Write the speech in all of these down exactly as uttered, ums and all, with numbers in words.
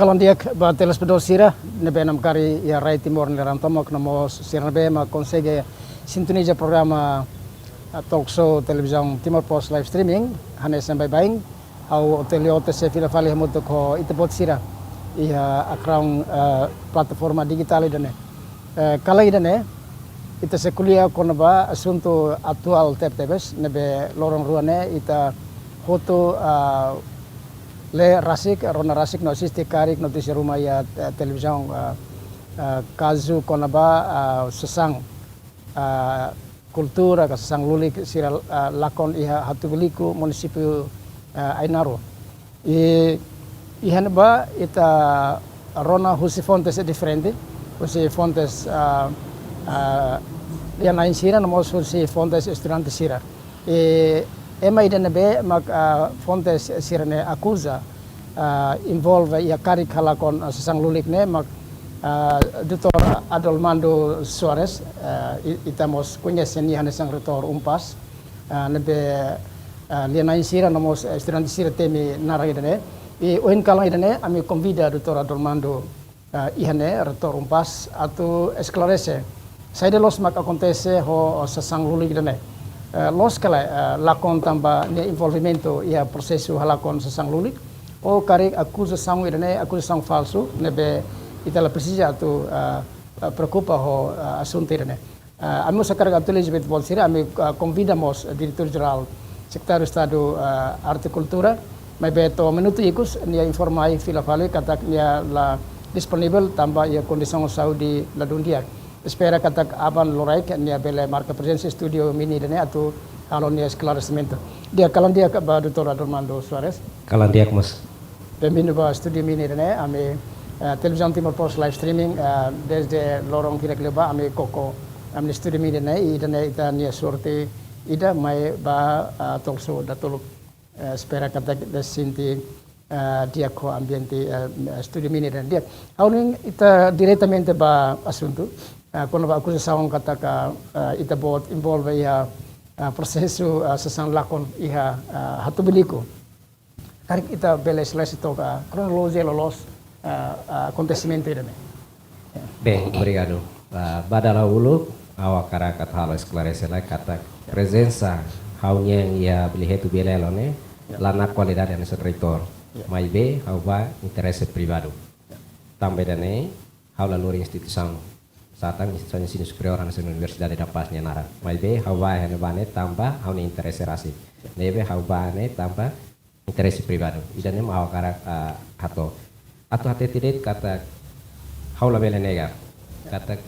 Kalan di'ak ba telespetadór sira ne'ebé namkari iha rai Timor nia laran tomak, no mós sira ne'ebé mak konsege sintoniza programa, ah, talk show televizaun Timor Post live streaming, hanesan baibain, ha'u Otelio T C fila fali hamutuk ho ita-boot sira iha akraun, ah, plataforma dijitál ida-ne'e. Eh, kalan ida-ne'e, ita sei ko'alia kona-ba asuntu atuál tebetebes, ne'ebé loron rua ne'e ita hotu, ah, lee rasik, rona rasik no asiste karik notísia ruma iha, eh, televizaun, ah, ah, kazu kona-ba, ah, sasán, ah, kultura ka sasán lulik sira, ah, lakon iha Hatubuiliku, munisípiu, ah, Ainaro. I, iha ne'ebá ita rona husi fontes diferente, husi fontes, ah, ah, lia-na'in sira, no mós husi fontes estudante sira. I ema ida ne'ebé mak, ah, fontes sira-ne'e akuza, ah, envolve iha karik halakon, ah, sasán lulik ne'e mak, ah, doutór Adolmando Soares, ah, i-, ita mós koñese nia hanesan reitór UNPAZ, ah, ne'ebé, ah, lia-na'in sira no mós, eh, estudante sira temi naran ida-ne'e. I ohin kalan ida-ne'e, ami konvida doutór Adolmando, ah, iha ne'e, reitór UNPAZ, atu esklarese saida loos mak akontese ho sasán lulik ida-ne'e. Eh, loos ka lae, eh, lakon tanba nia envolvimentu iha prosesu halakon sasán lulik, ou karik akuzasaun ida-ne'e, akuzasaun falsu, ne'ebé ita la presiza atu, ah, ah, preokupa ho, ah, asuntu ida-ne'e. Ah, ami mós hakarak atu lee ba ita-boot sira, ami, ah, konvida mós, eh, Diretór Jerál, Sekretáriu Estadu, ah, Arte Kultura, maibé to'o minutu ikus, nia informa fila fali katak nia la disponivel tanba iha kondisaun saúde ladún di'ak. Espera katak aban loraik nia bele marka prezensa estúdiu MINI ida-ne'e atu halo nia esklaresimentu. Di'ak, kalan di'ak ba doutór Adolmando Soares. Kalan di'ak mós. Bem-vindo ba estúdiu MINI ida-ne'e, ami, eh, televizaun Timor Post live streaming, eh, dezde loron hirak liubá ami koko ami-nia estúdiu MINI ida-ne'e, i ida-ne'e ita-nia sorte ida mai ba, eh, talk show datoluk. Eh, espera katak ita sente, eh, di'ak ho ambiente, eh, estúdiu MINI ida-ne'e. Di'ak, ha'u hanoin ita diretamente ba asuntu, eh, kona-ba akuzasaun katak, eh, ita-boot envolve iha, eh, prosesu, eh, sasán lakon iha, eh, Hatubuiliku. Karik ita bele esklarese took kronolojia loloos, ah, ah, akontesimentu ida-ne'e. Bem, obrigadu. Ah, ba dala uluk, ha'u hakarak atu halo esklarese lai katak prezensa ha'u-nian iha Bele Hetu Bele Lelo ne'e, Ya. la iha kualidade hanesan reitór. Ya. Maibé, ha'u ba interese privadu. Ya. Tanba ida-ne'e, ha'u la lori instituisaun. Sá tan instituisaun ensinu superiór hanesan Universidade da Paz nia naran. Maibé, ha'u ba iha ne'ebá ne'e tanba ha'u-nia interese rasik. Ne'ebé ha'u ba ne'e tanba interese privadu. Ida-ne'e mak ha'u hakarak, ah, hato'o. Atu hatete de'it katak ha'u labele nega. Katak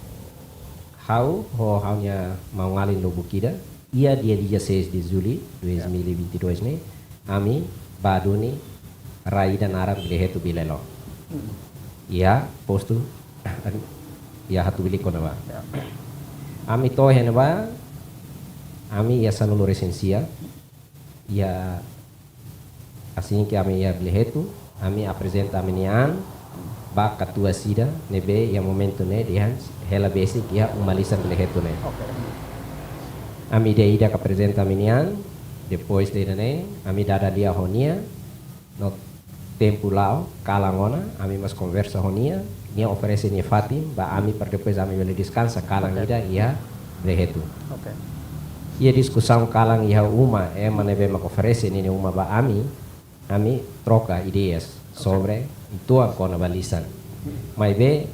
ha'u ho ha'u-nia maun-alin lubuk ida, iha dia dezasseis de julho de dois mil e vinte e dois ne'e, ami ba duni rai ida naran Bele Hetu Bele Lelo. Hmm. Iha postu, iha Hatubuiliku ne'ebá. Ya. Ami to'o iha ne'ebá, ami iha sanulu-resin-sia, iha, assim que ami iha Bele Hetu, ami aprezenta ami-nia an ba katuas ida ne'ebé iha momentu ne'e dehan hela besik iha uma lisan Bele Hetu ne'e. Oke. Ami ida-idak aprezenta ami-nia an, depois de ne'e, ami dada lia ho nia, no tempu la'o, kalan ona, ami mós konversa ho nia, nia oferese nia fatin ba ami para depois ami bele deskansa kalan Oke. ida iha Bele Hetu. Oke. Iha diskusaun kalan iha uma, ema ne'ebé mak oferese ninia uma ba ami, ami troka ideias Oke. sobre uitoan kona-ba lisan. Hmm. Maibé,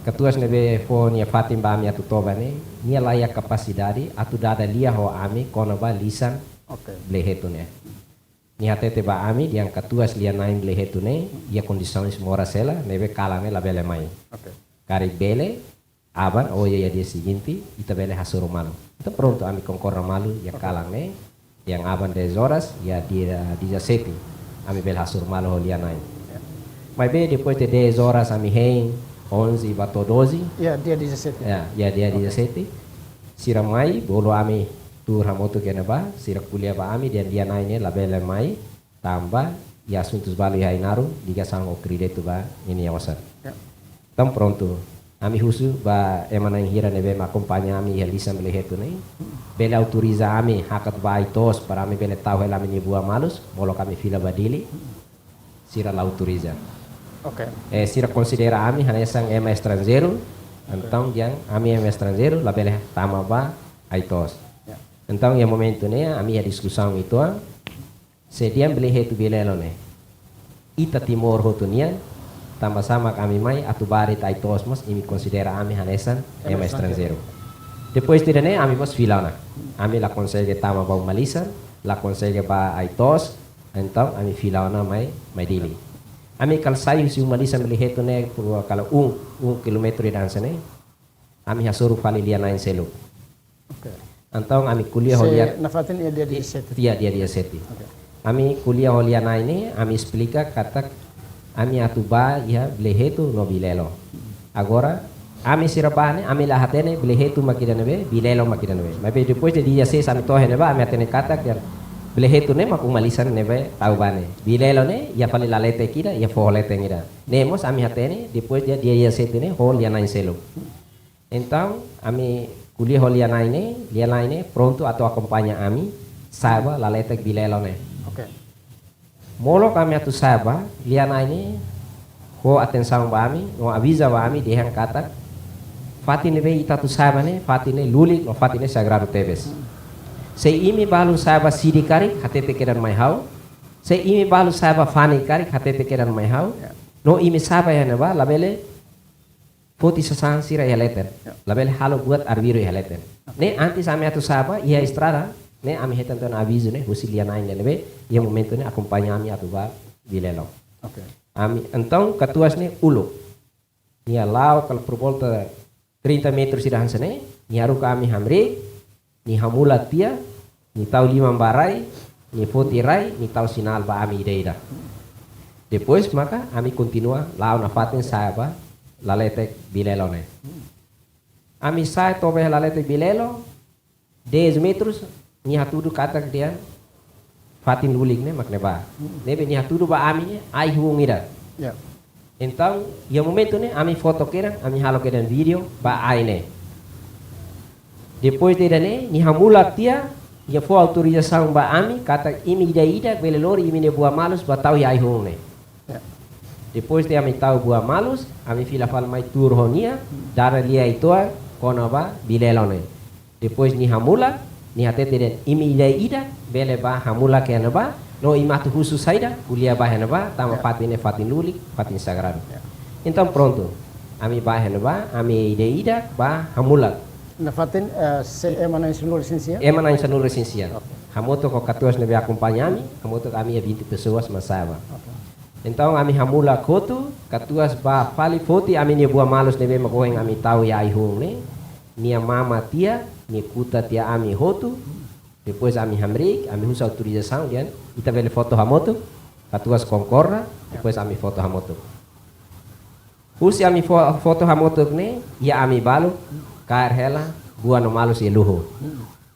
katuas ne'ebé fó nia fatin ba ami atu toba ne'e, nia laiha kapasidade atu dada lia ho ami kona-ba lisan Oke. Bele Hetu ne'e. Nia hatete ba ami dehan katuas lia-na'in Bele Hetu ne'e, iha kondisaun moras hela, ne'ebé kalan ne'e labele mai. Oke. Karik bele, aban, ou iha dia seguinte, ita bele hasoru malu. Entaun prontu, ami konkorda malu, iha Oke. kalan ne'e, dehan aban dez horas, iha dia dezassete, ami bele hasoru malu ho lia-na'in. Ya. Maibé depois de dez horas, ami hein, onze ba to'o doze. Iha dia dezassete. Ya, iha dia Oke. dezassete. Sira mai, bolu ami tuur hamutuk iha ne'ebá, sira ko'alia ba ami, dehan lia-na'in ne'e labele mai, tanba iha asuntus balu iha Ainaro, ligasaun ho kréditu ba ninia osan. Ya. Entaun prontu, ami husu ba ema na'in hira ne'ebé mak akompaña ami iha lisan Bele Hetu ne'e, bele autoriza ami hakat ba Aitoos para ami bele tau hela ami-nia buat malus, molok ami fila ba Dili, sira la autoriza. Oke. Eh, sira konsidera ami hanesan ema estranjeiru, oke, entaun dehan ami ema estranjeiru labele tama ba ai-toos. Ya. Entaun iha momentu ne'e ami iha diskusaun uitoan, se dehan bele hetu Bilelo ne'e ita Timor hotu nian, tanba sá mak ami mai atu bá de'it ai-toos mós imi konsidera ami hanesan ema, ema estranjeiru, estranjeiru. Depois de ne'e ami mós fila ona. Ami la konsege tama ba uma-lisan, la konsege bá ai-toos, entaun ami fila ona mai, mai Dili. Ami kala sai husi uma-lisan bele hetu ne'e por kala um, um quilómetro ida hanesan ne'e. Ami hasoru fali lia-na'in seluk. Oke. Entaun ami ko'alia ho lia-, nafatin iha dia dezasete. Iha dia dezasete. Oke. Ami ko'alia ho lia-na'in ne'e, ami esplika katak ami atu bá iha bele hetu no Bilelo. Agora, ami sira bá ne'e, ami la hatene bele hetu mak ida ne'ebé, Bilelo mak ida ne'ebé. Maibé depois de dia seis ami to'o iha ne'ebá, ami hatene katak dehan bele hetu ne'e mak uma-lisan ne'ebé tau bá ne'e. Bilelo ne'e, iha fali laletek ida, iha foho leten ida. Ne'e mós ami hatene, depois de dia dezasete ne'e, ho lia-na'in seluk. Entaun, ami ko'alia ho lia-na'in ne'e, lia-na'in ne'e prontu atu akompaña ami sa'e ba laletek Bilelo ne'e. Oke. Molok ami atu sa'e ba, lia-na'in ne'e fó atensaun ba ami, no aviza ba ami dehan katak fatin ne'ebé ita atu sa'e ba ne'e, fatin ne'e lulik, no fatin ne'e sagradu tebes. Se imi balu sa'e ba Sidi karik, hatete kedan mai ha'u. Se imi balu sa'e ba Fani karik, hatete kedan mai ha'u. Ya. No imi sa'e ba iha ne'ebá, labele foti sasán sira iha leten. Ya. Labele halo buat arbiru iha leten. Oke. Ne'e antes ami atu sa'e ba iha estrada, ne'e ami hetan tan avizu ne'e husi lia-na'in ne'ebé iha momentu ne'e akompaña ami atu bá Bilelo. Oke. Ami, entaun katuas ne'e uluk. Nia la'o kala por volta trinta metros ida hanesan ne'e, nia haruka ami hamriik, nia hamulak tiha, nia tau liman ba rai, nia foti rai, nia tau sinál ba ami ida-idak. Depois maka ami kontinua la'o nafatin sa'e ba laletek Bilelo ne'e. Ami sa'e to'o ba iha laletek Bilelo, dez metros, nia hatudu katak dehan fatin lulik ne'e mak ne'ebá. Ne'ebé nia hatudu ba ami ne'e ai-hun ida. Ya. Entaun, iha momentu ne'e, ami foto kedan, ami halo kedan vídeo ba ai ne'e. Depois de ida-ne'e, nia hamulak tiha, nia fó autorizasaun ba ami, katak imi ida-idak bele lori imi-nia buah malus bá tau iha ai-hun ne'e. Ya. Depois de ami tau buah malus, ami fila fali mai tuur ho nia, dada lia uitoan, kona-ba Bilelo ne'e. Depois nia hamulak, nia hatete dehan imi ida-idak bele bá hamulak iha ne'ebá, no imi atu husu saida, ko'alia ba iha ne'ebá, tanba, ya, fatin ne'e fatin lulik, fatin sagradu. Ya. Entaun prontu, ami bá iha ne'ebá, ami ida-idak bá hamulak. Nafatin, eh, se ema na'in-sanulu-resin-sia? Ema na'in-sanulu-resin-sia. Oke. Hamutuk ho katuas ne'ebé akompaña ami, hamutuk ami iha vinte pessoas mak sa'e ba. Oke. Entaun ami hamulak hotu, katuas bá fali foti ami-nia buah malus ne'ebé mak ohin ami tau iha ai-hun ne'e. Nia mama tiha, nia kuta tiha ami hotu. Depois ami hamriik, ami husu autorizasaun dehan ita bele foto hamutuk, katuas konkorda, depois ami foto hamutuk. Husi ami fo-, foto hamutuk ne'e, iha ami balu kaer hela buah no malus iha luhu.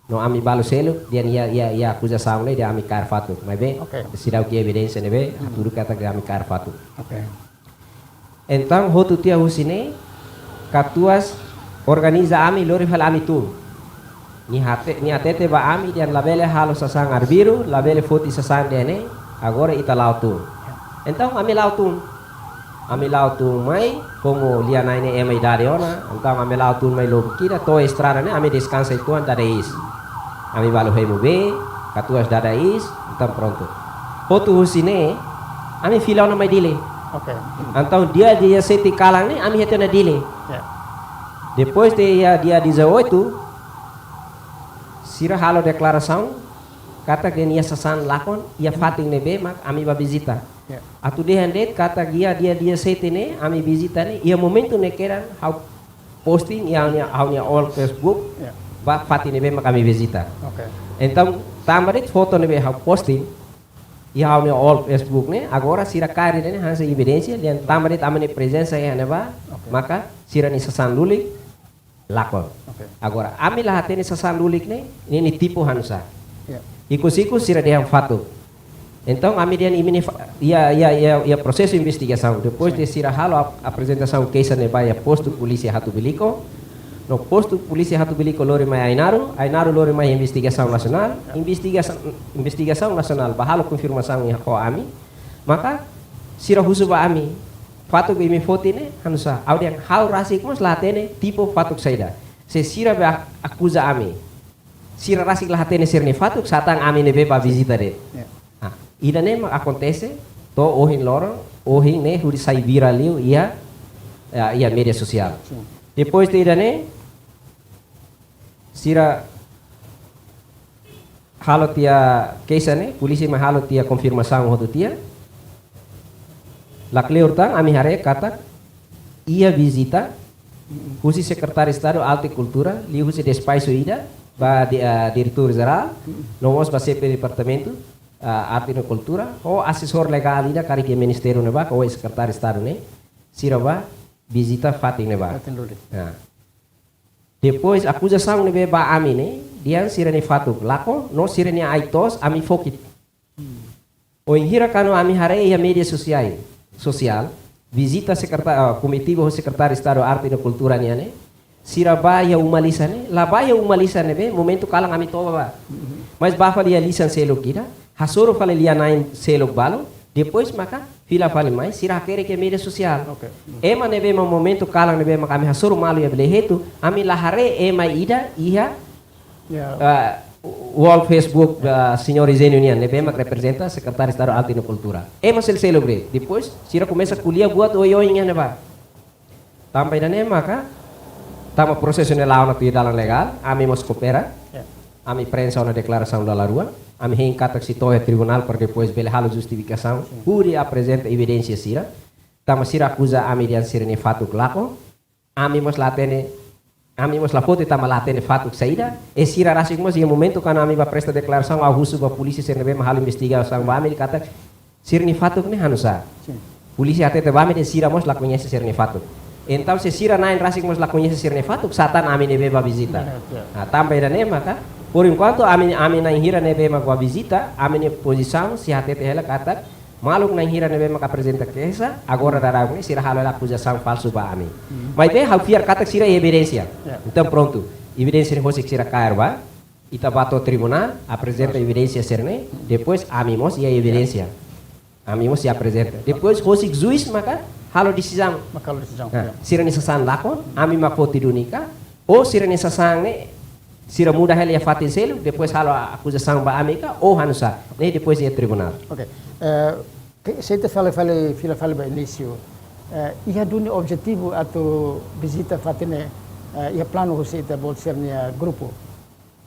No ami balu seluk, dehan iha, iha, iha akuzasaun ne'e dehan ami kaer fatuk. Maibé, oke, seidauk iha evidénsia ne'ebé, hmm, hatudu katak dehan ami kaer fatuk. Oke. Entaun, hotu tiha husi ne'e, katuas organiza ami, lori fali ami tun. Nia hate-, nia hatete ba ami, dehan labele halo sasán arbiru, labele foti sasán ida-ne'e, agora ita la'o tun. Entaun, ami la'o tun. Ami la'o tun mai, komu lia-na'in ne'e ema idade ona, entaun ami la'o tun mai lubuk ida, to'o estrada ne'e, ami deskansa uitoan dada iis. Ami balu hemu bee, katuas dada iis, entaun prontu. Hotu husi ne'e, ami fila ona mai Dili. Oke. Entaun dia, dia dezasete kalan ne'e, ami hetan ona Dili. Ya. Depois de iha dia dezoito, sira halo deklarasaun, katak dehan iha sasán lakon, iha fatin ne'ebé mak ami bá vizita. Ya. Atu dehan de'it katak iha dia, dia dezasete ne'e, ami vizita ne'e, iha momentu ne'e kedan ha'u posting iha ha'u-nia, ha'u-nia old Facebook, ya, ba fatin ne'ebé mak ami vizita. Oke. Entaun, tanba de'it foto ne'ebé ha'u posting iha ha'u-nia old Facebook ne'e, agora sira kaer ida-ne'e hanesan evidénsia, dehan tanba de'it ami-nia prezensa iha ne'ebá, oke, maka sira-nia sasán lulik lakon. Oke. Agora, ami la hatene sasán lulik ne'e, ne'e nia tipu hanusá. Ya. Ikus-ikus sira dehan fatuk. Entaun, ami dehan imi-nia fa-, iha, iha, iha, iha prosesu investigasaun. Depois, sin, de sira halo ap-, aprezentasaun keixa ne'e ba iha postu polísia Hatubuilico. No postu polísia Hatubuilico lori mai Ainaro, Ainaro lori mai investigasaun nasionál, ya, investigasaun, investigasaun nasionál bá halo konfirmasaun iha ho ami. Maka, sira husu ba ami, fatuk imi foti ne'e hanusá? Ha'u dehan ha'u rasik mós la hatene tipu fatuk saida. Se sira be ak-, akuza ami, sira rasik la hatene sira-nia fatuk, sá tan ami ne'ebé bá vizita de'it. Ya. Ah, ida-ne'e mak akontese to'o ohin loron, ohin ne'e hodi sai virál liu iha, iha, iha média sosiál. Sin. Depois de ida-ne'e, sira halo tiha keixa ne'e, polísia mai halo tiha konfirmasaun hotu tiha. La kleur tan, ami haree katak iha vizita husi Sekretáriu Estadu Arte no Kultura, liuhusi despaxu ida ba di-, ah, Diretór Jerál, no mós ba xefe departamentu, ah, Arte no Kultura, ho asesór legál ida karik iha ministériu ne'ebá, ho Sekretáriu Estadu ne'e, sira bá vizita fatin ne'ebá. Fatin lulik. Ya. Depois akuzasaun ne'ebé ba ami ne'e, dehan sira-nia fatuk lakon, no sira-nia ai-toos ami fokit. Wainhira kuandu ami haree iha média sosiál, sosiál, vizita sekretá-, ah, komitiva ho Sekretáriu Estadu Arte no Kultura nian ne'e, sira bá iha uma lisan ne'e, la bá iha uma lisan ne'ebé momentu kalan ami toba bá. Mas bá fali iha lisan seluk ida, hasoru fali lia-na'in seluk balu, depois maka fila fali mai, sira hakerek iha média sosiál. Oke. Ema ne'ebé mak momentu kalan ne'ebé mak ami hasoru malu iha Bele Hetu, ami la haree ema ida iha, ya, ah, wall Facebook, ah, Señór Eugénio nian, ne'ebé mak reprezenta Sekretáriu Estadu Arte no Kultura. Ema sel-, seluk de'it. Depois, sira komesa ko'alia buat oioin iha ne'ebá. Tanba ida-ne'e maka, tanba prosesu ne'e la'o ona tuir dalan legál, ami mós koopera. Ya. Ami prensa ona deklarasaun dala rua, ami hein katak sei to'o iha tribunál para depois bele halo justifikasaun, hodi aprezenta evidénsia sira. Tanba sira akuza ami dehan sira-nia fatuk lakon, ami mós la hatene, ami mós la foti tanba la hatene fatuk saida, i sira rasik mós iha momentu kuandu ami bá presta deklarasaun, ha'u husu ba polísia sira ne'ebé mak halo investigasaun ba ami dehan katak sira-nia fatuk ne'e hanusá. Sin. Polísia hatete ba ami dehan sira mós la koñese sira-nia fatuk. Entaun se sira na'in rasik mós la koñese sira-nia fatuk, sá tan ami ne'ebé bá vizita. Benar, ya. Nah, tanba ida-ne'e maka, por enkuantu ami, ami na'in hira ne'ebé mak bá vizita, ami-nia pozisaun sei hatete hela katak maluk na'in hira ne'ebé mak aprezenta keixa, agora daudaun ne'e sira halo hela akuzasaun falsu ba ami. Hmm. Maibé ha'u fiar katak sira evidénsia. Ya. Entaun prontu, evidénsia ne'e husik sira kaer bá, ita bá to'o tribunál, aprezenta evidénsia sira-ne'e, depois ami mós iha evidénsia. Ami mós sei aprezenta. Depois husik juís maka halo desizaun. Maka halo desizaun, nah, ya. Sira-nia sasán lakon, ami mak foti duni ka, ou sira-nia sasán ne'e, sira muda hela iha fatin seluk, depois halo akuzasaun ba ami ka, ou hanusá. Ne'e depois iha tribunál. Oke. Eh, ke, se ita fali, fali, fila fali ba inísiu. Eh, iha duni objetivu atu vizita fatin ne'e, eh, iha planu husi ita-boot sira-nia grupu.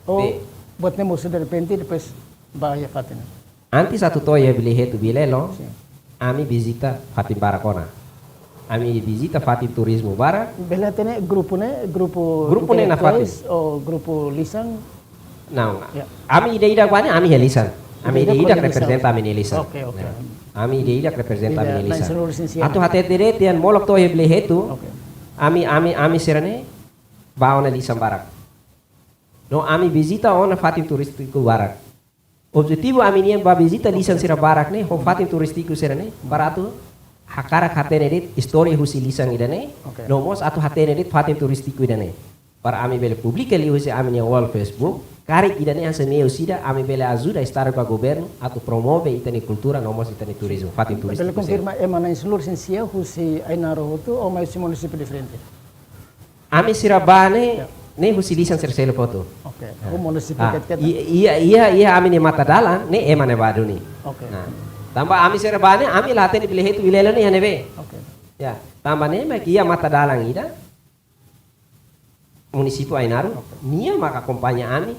Ou, be, buat ne'e mosu derrepente, depois bá iha fatin ne'e. Antes atu to'o iha Bele Hetu Bilelo, sin, ami vizita fatin barak ona. Ami vizita fatin turizmu barak. Bele hatene grupu ne'e, grupu, grupu ne'e nafatin, ou grupu lisan? Não. Ya. Ami ida-idak bá ne'e, ami iha lisan. Ami ida-idak, ida-idak ko'alia lisan, reprezenta ami-nia lisan. Oke, oke. Ya. Ami ida-idak reprezenta, ida, ami-nia lisan. Nasionál lisan sia. Atu hatete de'it dehan molok to'o iha Bele Hetu, oke, ami, ami, ami sira-ne'e bá ona lisan barak. No ami vizita ona fatin turístiku barak. Objetivu ami-nian bá vizita lisan sira barak ne'e, ho fatin turístiku sira-ne'e, para atu hakarak hatene de'it istória husi lisan ida-ne'e, oke, no mós atu hatene de'it fatin turístiku ida-ne'e. Para ami bele publika liuhusi ami-nia wall Facebook, karik ida-ne'e hanesan meius ida, ami bele ajuda Estadu ka governu atu promove ita-nia kultura, no mós ita-nia turizmu, fatin turístiku sira. Bele konfirma, ema na'in-sanulu-resin-sia husi Ainaro hotu, ou mai husi munisípiu diferente? Ami sira bá ne'e, ya, ne'e husi lisan sira seluk hotu. Oke. Ya. Oh, munisípiu, ah, ketak-ketak. I-, iha, iha, iha ami-nia matadalan, ne'e ema ne'e bá duni. Oke. Nah. Tanba ami sira bá ne'e, ami la hatene Bele Hetu Bilelo ne'e iha ne'ebé. Oke. Ya, tanba ne'e mak iha matadalan ida, munisípiu Ainaro, oke, nia mak akompaña ami,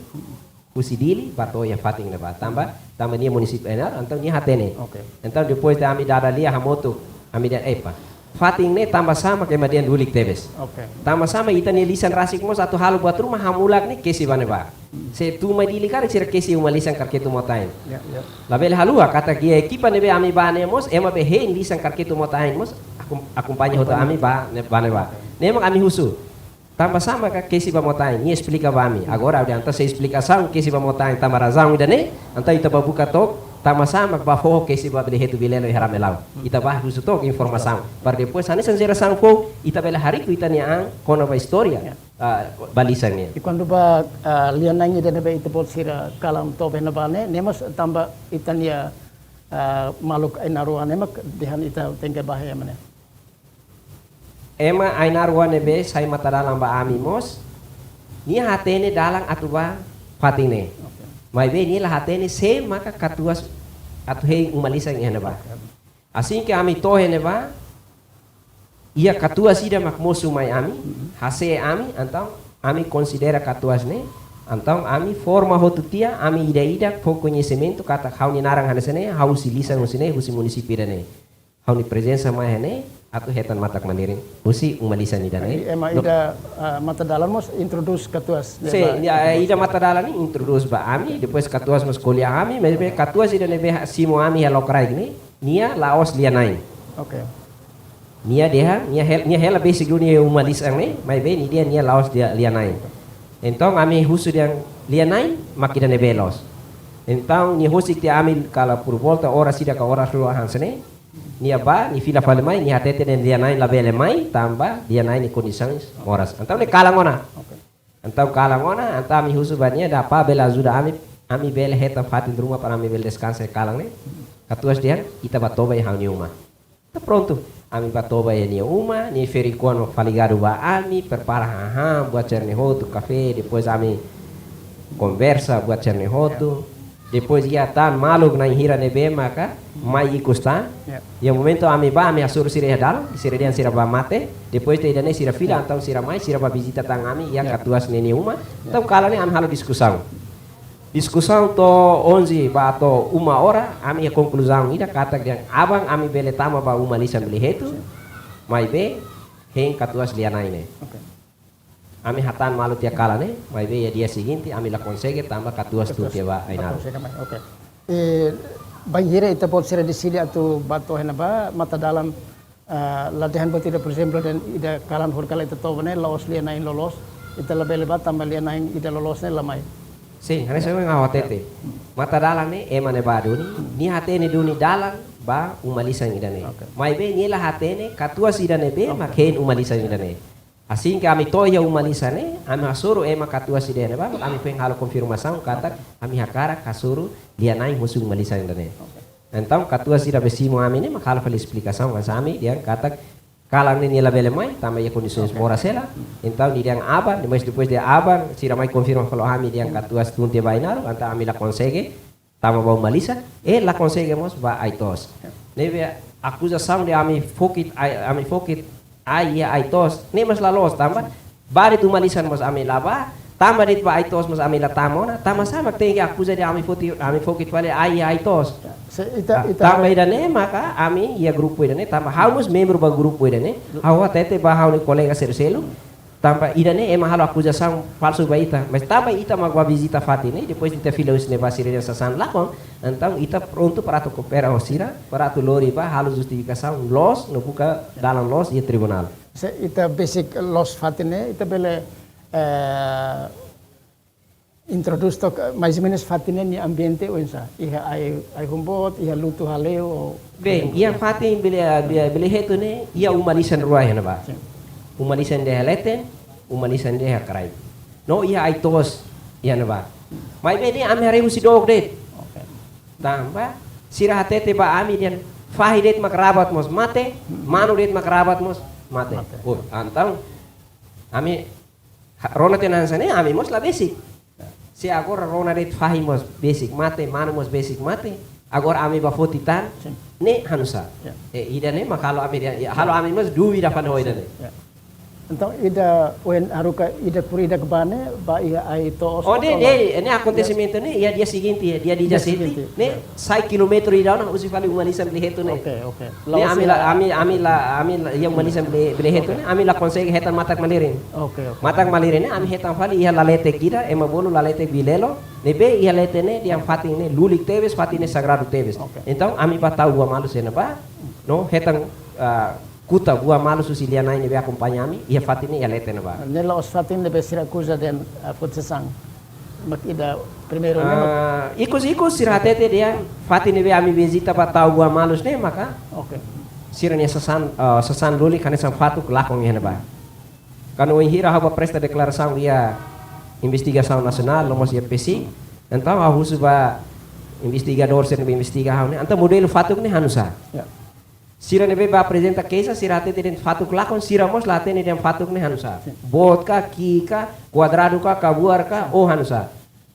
husi Dili, bá to'o iha fatin ne'ebá. Tanba, tanba nia munisípiu Ainaro, entaun nia hatene. Oke. Entaun depois de ami dada lia hamutuk, ami dehan, "Epa, fatin ne'e tanba sá mak ema dehan lulik tebes. Oke. Tanba sá mak ita-nia lisan rasik mós atu halo buat ruma hamulak ne'e kesi ba ne'ebá. Se tun mai Dili karik sira kesi uma lisan Karketu Mota-Ain." Ya, ya. Labele haluha katak iha ekipa ne'ebé ami bá ne'e mós, ema be hein lisan Karketu Mota-Ain mós, akom-, akompaña hotu ami bá ne'e, bá ne'ebá. Oke. Ne'e mak ami husu. Tanba sá mak kesi ba Mota-Ain, nia esplika ba ami. Agora, ha'u dehan entaun se esplikasaun kesi ba Mota-Ain tanba razaun ida-ne'e, entaun ita bá buka took, tanba sá mak bá foho kesi ba Bele Hetu Bilelo iha Ramelau. Ita bá husu took informasaun. Para depois, hanesan jerasaun foun, ita bele hariku ita-nia an kona-ba istória, ya, ah, ba lisan nian. I kuandu ba, ah, lia-na'in ida ne'ebé ita-boot sira kalan toba iha ne'ebá ne'e, ne'e mós tanba ita-nia, ah, maluk Ainaro ne'e mak dehan ita tenke bá iha ne'ebá ne'e. ema Ainaro oan ne'ebé sai matadalan ba ami mós, nia hatene dalan atu ba fatin ne'e. Oke. Maibé nia la hatene sé maka katuas atu hein uma-lisan iha ne'ebá. Oke. Asin ke ami to'o iha ne'ebá, iha katuas ida mak mosu mai ami, Mhm. hase'e ami, entaun ami konsidera katuas ne'e, entaun ami forma hotu tiha, ami ida-idak fó koñesimentu katak ha'u-nia naran hanesan ne'e, ha'u husi lisan husi ne'e, husi munisípiu ida-ne'e. Ha'u-nia prezensa mai iha ne'e, atu hetan matak-malirin husi uma-lisan ida-ne'e. Ema No- ida, ah, matadalan mós introdús katuas, Sin, ba- ya, ida matadalan ne'e introdús ba ami, depois katuas mós ko'alia ami, maibé katuas ida ne'ebé simu ami iha lokraik ne'e, nia la'ós lia-na'in. Oke. Nia dehan, nia hel-, nia hela besik duni uma-lisan ne'e, maibé nia dehan nia la'ós lia-, lia-na'in. Entaun ami husu dehan lia-na'in, mak ida ne'ebé loos. Entaun nia husik tiha ami kala por volta oras ida ka oras rua hanesan ne'e. Nia bá, nia fila fali mai, nia hatete dehan lia-na'in labele mai, tanba lia-na'in nia kondisaun moras. Entaun nia kalan ona. Oke. Entaun kalan ona, entaun ami husu ba nia, dala ruma bele ajuda ami, ami bele hetan fatin ruma para ami bele deskansa iha kalan ne'e. Katuas dehan, ita bá toba iha ha'u-nia uma. Entaun prontu, ami bá toba iha nia uma, nia ferik-oan fó ligadu ba ami, prepara hahán, buat sira-ne'e hotu, kafé, depois ami konversa, buat sira-ne'e hotu. Depois iha tan maluk na'in hira ne'ebé maka mai ikus tan. Ya. Iha momentu ami bá, ami hasoru sira iha dalan, sira dehan sira bá mate. Depois de ida-ne'e sira fila, Ya. entaun sira mai, sira bá vizita tan ami, iha Ya. katuas ne'e nia uma. Ya. Entaun kalan ne'e ami halo diskusaun. Diskusaun to'o onze ba to'o uma ora, ami iha konkluzaun ida katak dehan aban ami bele tama ba uma-lisan Bele Hetu, Sin. maibé hein katuas lia-na'in ne'e. Oke. Ami hatán malu tiha kalan ne'e, maibé iha dia seguinte, ami la konsege tanba katuas tun Katuas tiha ba la Ainaro. konsege mai, oke. Eh, bainhira ita-boot sira deside atu bá to'o iha ne'ebá, matadalan, ah, la dehan buat ida, por ezemplu, dehan ida kalan horikalan ita toba ne'e, la'ós lia-na'in loloos, ita labele bá tanba lia-na'in ida loloos ne'e la mai. Sin, hanesan ohin ha'u hatete. Matadalan ne'e ema ne'ebá duni, nia hatene duni dalan ba uma-lisan ida-ne'e. Oke. Maibé nia la hatene katuas ida ne'ebé Oke. mak hein uma-lisan ida-ne'e. Asin ke ami to'o iha uma-lisan ne'e, ami hasoru ema katuas ida ne'ebá, ami foin halo konfirmasaun katak Oke. ami hakarak hasoru lia-na'in husi uma-lisan ida-ne'e. Oke. Entaun katuas ida be simu ami ne'e mak halo fali esplikasaun hanesan ami dehan katak kalan ne'e nia labele mai, tanba iha kondisaun Oke. moras hela. Entaun nia dehan aban, depois, depois de aban, sira mai konfirma fali ho ami dehan katuas tun tiha ba Ainaro, entaun ami la konsege tama ba uma-lisan, eh, la konsege mós ba Aitoos. Ya. Ne'ebé akuzasaun dehan ami fokit ai, ami fokit ai iha Aitoos, ne'e mós la loos tanba, bá de'it uma-lisan mós ami la bá, tanba de'it ba Aitoos mós ami la tama ona, tanba sá mak tenke akuza dehan ami foti, ami fokit fali ai iha Aitoos. Se ita, Ah, ita tanba ida-ne'e maka ami iha grupu ida-ne'e, tanba ha'u mós membru ba grupu ida-ne'e, ha'u hatete ba ha'u-nia kolega sira seluk, tanba ida-ne'e ema halo akuzasaun falsu ba ita. Mas tanba ita mak bá vizita fatin ne'e, depois ita fila husi ne'ebá sira dehan sasán lakon, entaun ita prontu para atu koopera ho sira, para atu lori bá halo justifikasaun loos, no buka dalan loos iha tribunál. Se ita besik loos fatin ne'e, ita bele, eh, introdús took, eh, mais ou menus fatin ne'e nia ambiente oinsá. Iha ai, ai-hun boot, iha lutu hale'u, ou Bem, iha fatin Bele, Bele, Bele Hetu ne'e, iha uma-lisan rua iha ne'ebá. Sin. Uma-lisan ida iha leten, uma-lisan ida iha kraik. No iha Aitoos iha ne'ebá. Maibé ne'e ami haree husi dook de'it. Oke. Tanba, sira hatete ba ami dehan fahi de'it mak rabat mós mate, manu de'it mak rabat mós mate. Mate. Oh, entaun, ami ha-, rona tiha ona hanesan ne'e, ami mós la besik. Se agora rona de'it fahi mós besik mate, manu mós besik mate. Agora ami bá foti tan, Sin. ne'e hanusá. Ya. Eh, ida-ne'e mak halo ami dehan, ya, halo ami mós dúvida fali ho ida-ne'e. Ya. Entaun ida ohin haruka ida por ida ke bá ne'e, bá iha Aitoos Oh, ne'e, atau ne'e, ne'e akontesimentu ne'e, iha dia seguinte, iha dia Dia dezassete, seguinte, ne'e, ya. sai kilómetru ida ona husi fali uma-lisan Bele Hetu ne'e. Oke, oke. Ne'e La'ós ami la, iha ami, ami la, ami la, iha uma-lisan Bele, Bele Hetu Oke. ne'e, ami la konsege hetan matak-malirin. Oke, oke. Matak-malirin ne'e, ami hetan fali iha laletek ida, ema bolu laletek Bilelo, ne'ebé iha leten ne'e, dehan fatin ne'e lulik tebes, fatin ne'e sagradu tebes. Oke. Entaun, ami bá tau buah malus iha ne'ebá, no hetan, ah, kuta buah malus husi lia-na'in ne'ebé akompaña ami, iha fatin ne'e iha leten ne'ebá. Ne'e la'ós fatin ne'ebé sira akuza dehan, ah, foti sasán. Mak ida primeiru ne'e mak Ah, ikus-ikus sira hatete dehan fatin ne'ebé ami vizita bá tau buah malus ne'e maka Oke. sira-nia sasán, ah, sasán lulik hanesan fatuk lakon iha ne'ebá. Kuandu ohin hira ha'u bá presta deklarasaun iha investigasaun nasionál, no mós iha PSIK, entaun ha'u husu ba investigadór sira ne'ebé investiga ha'u ne'e, entaun modelu fatuk ne'e hanusá. Ya. Sira ne'ebé bá aprezenta keixa, sira hatete dehan fatuk lakon, sira mós la hatene dehan fatuk ne'e hanusá. Boot ka, ki'ik ka, kuadradu ka, kabuar ka, ou hanusá.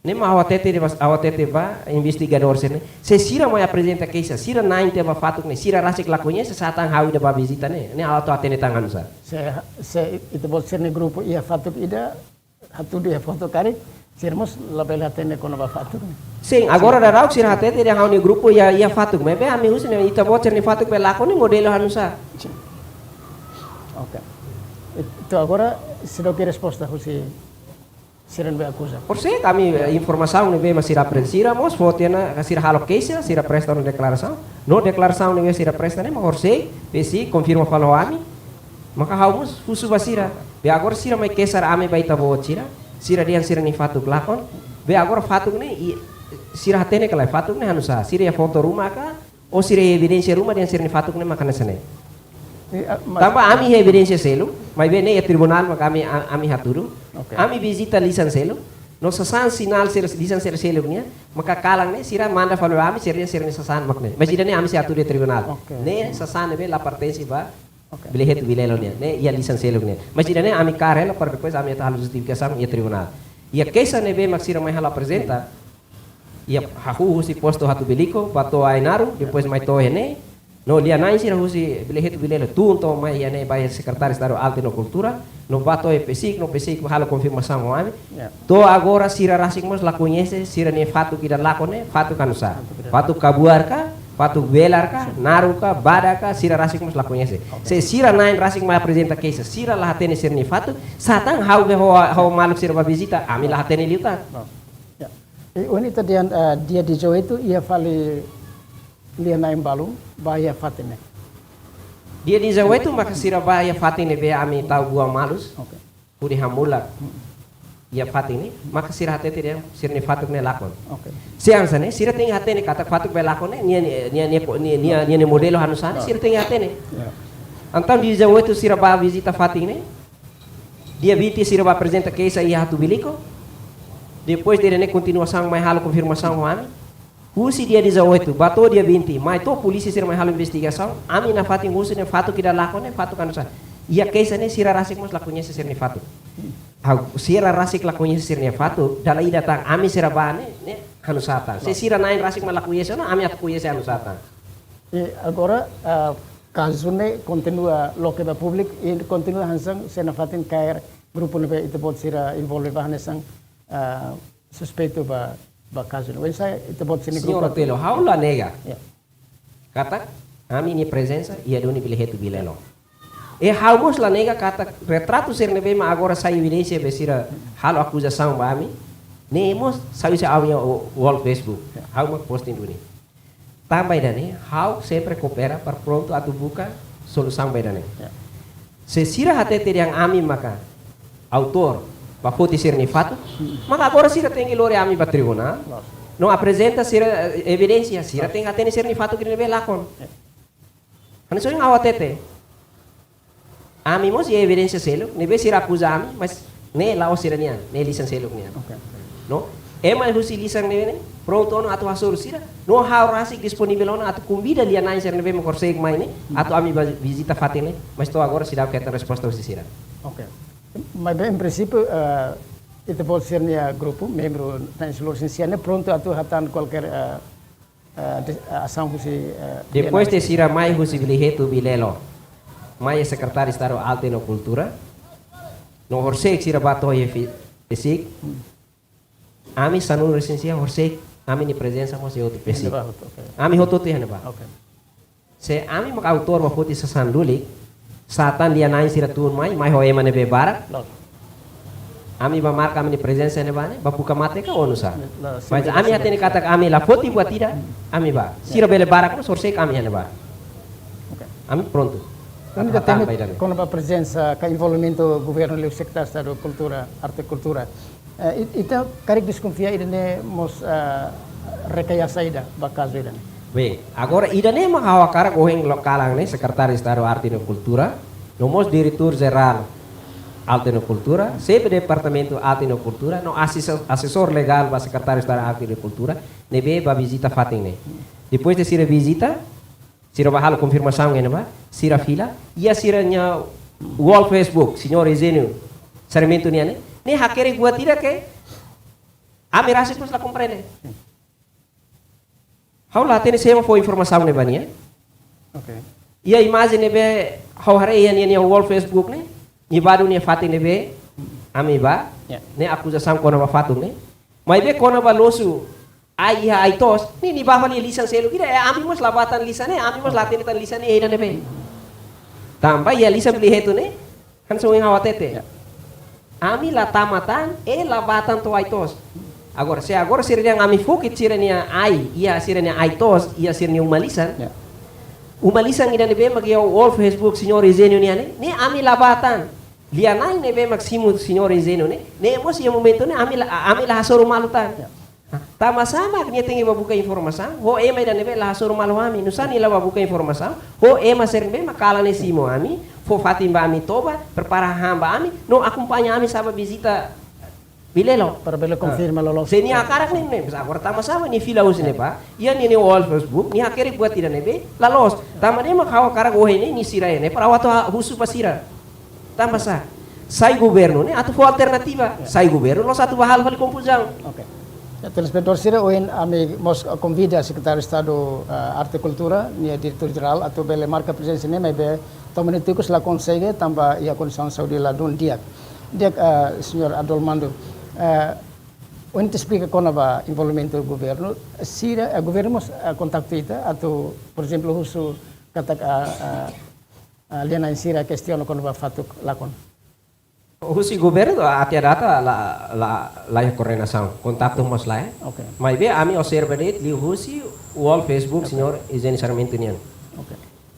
Ne'e mak ha'u hatete de'it ba, ha'u hatete ba investigadór sira-ne'e. Se sira mai aprezenta keixa, sira na'in tiha ba fatuk ne'e, sira rasik la koñese, sá tan ha'u ida bá vizita ne'e. Ne'e ha'u atu hatene tan hanusá. Se, se ita-boot sira-nia grupu iha fatuk ida, hatudu iha foto karik, sira mós labele hatene kona-ba fatuk ne'e. Sin, agora daudaun sira hatete dehan ha'u-nia grupu iha, iha fatuk. Maibé ami husu ne'e ita-boot sira-nia fatuk be lakon ne'e modelu hanusá. Sin. Oke. Entaun agora seidauk iha resposta husi sira ne'ebé akuza. Horisehik ami, eh, informasaun ne'ebé mak sira aprezenta, sira mós foti ona, sira halo keixa, sira presta ona deklarasaun. No deklarasaun ne'ebé sira presta ne'e mak horisehik, besik konfirma fali ho ami. Maka ha'u mós husu ba sira. Be agora sira mai keixa ami ba ita-boot sira. Sira dehan sira-nia fatuk lakon. Be agora fatuk ne'e, i, sira hatene ka lae fatuk ne'e hanusá. Sira iha foto ruma ka, ou sira iha evidénsia ruma dehan sira-nia fatuk ne'e mak hanesan ne'e. I, ah, mas Tanba ami iha evidénsia seluk, maibé ne'e iha tribunál mak ami, a-, ami hatudu. Oke. Ami vizita lisan seluk. No sasán sinál sel-, lisan sel-, seluk nian, maka kalan ne'e sira manda fali ba ami, sira dehan sira-nia sasán mak ne'e. Mas ida-ne'e ami sei hatudu iha tribunál. Oke. Ne'e sasán ne'ebé la pertense ba Oke. Bilhetu Bilelo nian, ne'e iha lisan seluk nian. Mas ida-ne'e ami kaer hela para depois ami atu halo justifikasaun iha tribunál. Iha keixa ne'ebé mak sira mai halo aprezenta, iha hahú husi postu Hatubuilico, bá to'o Ainaro, depois mai to'o iha ne'e. No lia-na'in sira husi Bilhetu Bilelo tun to'o mai iha ne'e ba iha Sekretáriu Estadu Arte no Kultura, no bá to'o iha PCIC, no PCIC halo konfirmasaun ho ami. Ya. To'o agora sira rasik mós la koñese sira-nia fatuk ida lakon ne'e, fatuk hanusá. Fatuk ida. Fatuk kabuar ka, fatuk belar ka, naru ka, badak ka, sira rasik mós la koñese. Oke. Se sira na'in rasik mai aprezenta keixa, sira la hatene sira-nia fatuk, sá tan ha'u be ho, ho maluk sira bá vizita, ami la hatene liután. Oh. Ya. I ohin ita dehan, eh, dia dezoito iha fali lia-na'in balun, bá iha fatin ne'e. Dia dezoito maka sira bá iha fatin ne'ebé ami tau buah malus. Oke. Hodi hamulak iha fatin ne'e, maka sira hatete dehan sira-nia fatuk ne'e lakon. Oke. Se hanesan ne'e, sira tenke hatene katak fatuk be lakon ne'e, nia, nia, nia, nia, nia, nia, nia modelu hanusá ne'e, sira tenke hatene. Ya. Entaun dia dezoito sira bá vizita fatin ne'e, dia vinte sira bá aprezenta keixa iha Hatubuilico, depois de ne'e kontinuasaun mai halo konfirmasaun ho ami, husi dia dezoito, bá to'o dia vinte, mai to'o polísia sira mai halo investigasaun, ami nafatin husu ne'e fatuk ida lakon ne'e, fatuk hanusá. Iha keixa ne'e sira rasik mós la koñese sira-nia fatuk. Ha'u, sira rasik la koñese sira-nia fatuk, dala ida tan ami sira bá ne'e, ne'e hanusá tan. Se sira na'in rasik mak la koñese ona, ami atu koñese hanusá tan. I agora, ah, kazu ne'e kontinua loke ba públiku, i kontinua hanesan sira nafatin kaer grupu ne'ebé ita-boot sira envolve ba hanesan, ah, suspeitu ba, ba kazu ne'e. Oinsá ita-boot sira-nia grupu? Señór Otelo, ha'u la nega. Ya. Katak, ami-nia prezensa iha duni Bilhetu Bilelo. I ha'u mós la nega katak retratu sira ne'ebé mak agora sai evidénsia be sira halo akuzasaun ba ami, ne'e mós sai husi ami-nia wall Facebook. Ya. Ha'u mak posting duni. Tanba ida-ne'e, ha'u sempre koopera para prontu atu buka solusaun ba ida-ne'e. Ya. Se sira hatete dehan ami maka autór ba foti sira-nia fatuk, maka agora sira tenke lori ami ba tribunál. Loos. No aprezenta sira, eh, evidénsia, sira tenke hatene sira-nia fatuk ne'ebé lakon. Ya. Hanesan ohin ha'u hatete. Ami mós iha evidénsia seluk, ne'ebé sira akuza ami, mas ne'e la'ós sira-nian, ne'e lisan seluk nian. Oke. No? Ema husi lisan ne'e ne'e, prontu ona atu hasoru sira. No ha'u rasik disponivel ona atu konvida lia-na'in sira ne'ebé mak horisehik mai ne'e, atu ami bá vizita fatin ne'e, mas to'o agora seidauk hetan resposta husi sira. Oke. Maibé, em princípio, eh, ita-boot sira-nia grupu, membru na'in-sanulu-resin-sia ne'e prontu atu hatán kualkér, eh, eh, de-, eh, asaun husi, eh, Depois de lia-na'in sira. Sira mai husi Bilhetu Bilelo, mai iha Sekretáriu Estadu Arte no Kultura, no horisehik sira bá to'o iha fi-, PCIC. Hmm. Ami sanulu-resin-sia horisehik, ami-nia prezensa mós iha hotu PCIC. Iha ne'ebá hotu, oke. Ami hotu-hotu iha ne'ebá. Oke. Se ami mak autór ba foti sasán lulik, sá tan lia-na'in sira tun mai, mai ho ema ne'ebé barak. Loos. Ami bá marka ami-nia prezensa iha ne'ebá ne'e, bá buka mate ka oinsá. Loos, mas ami hatene katak ami la foti buat ida, ami bá. Ya. Sira bele barak mós horisehik ami iha ne'ebá. Oke. Ami prontu. Ami atu hatán ba ida-ne'e. Kona-ba prezensa ka envolvimentu governu liu Sekretáriu Estadu Kultura, Arte Kultura. Eh, it-, ita karik deskonfia ida-ne'e mós, eh, rekayasa ida ba kazu ida-ne'e. Bem, agora ida-ne'e mak ha'u hakarak ohin loke kalan ne'e, Sekretáriu Estadu Arte no Kultura, no mós Diretór Jerál Arte no Kultura, xefe Departamentu Arte no Kultura, no asesór, asesór legál ba Sekretáriu Estadu Arte no Kultura, ne'ebé bá vizita fatin ne'e. Depois de sira vizita, Sira bá halo konfirmasaun iha ne'ebá, sira fila, iha sira-nia wall Facebook, Señór Eugênio Sarmento nian ne'e, ne'e hakerek buat ida ke ami rasik mós la komprende. Ha'u la hatene sé mak fó informasaun ne'e ba nia. Oke. Iha imajen ne'ebé ha'u haree iha nia, nia wall Facebook ne'e, nia bá duni iha fatin ne'ebé ami bá, Ya. ne'e akuzasaun kona-ba fatuk ne'e. Maibé kona-ba losu ai iha ai-toos, ne'e nia bá fali lisan seluk ida, eh, ami mós la bá tan lisan ne'e, ami mós la hatene tan lisan ne'e iha ida ne'ebé. Tanba iha lisan Fili Hetu ne'e, hanesan ohin ha'u hatete. Ya. Ami la tama tan, eh, la bá tan to'o ai-toos. Agora, se agora sira dehan ami fokit sira-nia ai, iha sira-nia ai-toos, iha sira-nia uma lisan. Ya. Uma lisan ida ne'ebé mak iha wall Facebook Señór Eugênio nian ne'e, ne'e ami la bá tan. Lia-na'in ne'ebé mak simu Señór Eugênio ne'e, ne'e mós iha momentu ne'e ami la, ami la hasoru malu tan. Ya. Tanba sá mak nia tenke bá buka informasaun ho ema ida ne'ebé la hasoru malu ami? Nusá nia la bá buka informasaun ho ema sira ne'ebé mak kalan ne'e simu ami, fó fatin ba ami toba, prepara hahán ba ami, no akompaña ami sa'e bá vizita Bilelo. Para bele Ah. konfirma loloos. Se nia hakarak ne'e, ne'e, agora tanba sá mak nia fila husi ne'ebá, iha nia, nia wall Facebook, nia hakerek buat ida ne'ebé la loos. Tanba ne'e mak ha'u hakarak ohin ne'e, nia sira iha ne'e, para ha'u atu husu ba sira. Tanba sá? Sai governu ne'e atu fó alternativa. Ya. Sai governu la'ós atu bá halo fali konfuzaun. Oke. Ya, telespetadór sira, ohin ami mós konvida Sekretáriu Estadu, eh, Arte Kultura, nia Diretór Jerál, atu bele marka prezensa ne'e, maibé to'o momentu ne'e ikus la konsege, tanba iha kondisaun saúde ladún di'ak. Di'ak, eh, Señór Adolmando, eh, ohin ita esplika kona-ba envolvimentu governu, sira, eh, governu mós, eh, kontaktu ita, atu, por ezemplu, husu katak, eh, eh, eh, lia-na'in sira kestiona kona-ba fatuk lakon. Husi governu até à data la, la, laiha koordenasaun, kontaktu mós laiha. Oke. Maibé ami observa de'it liuhusi wall Facebook Oke. Señór Eugênio Sarmento nian. Oke.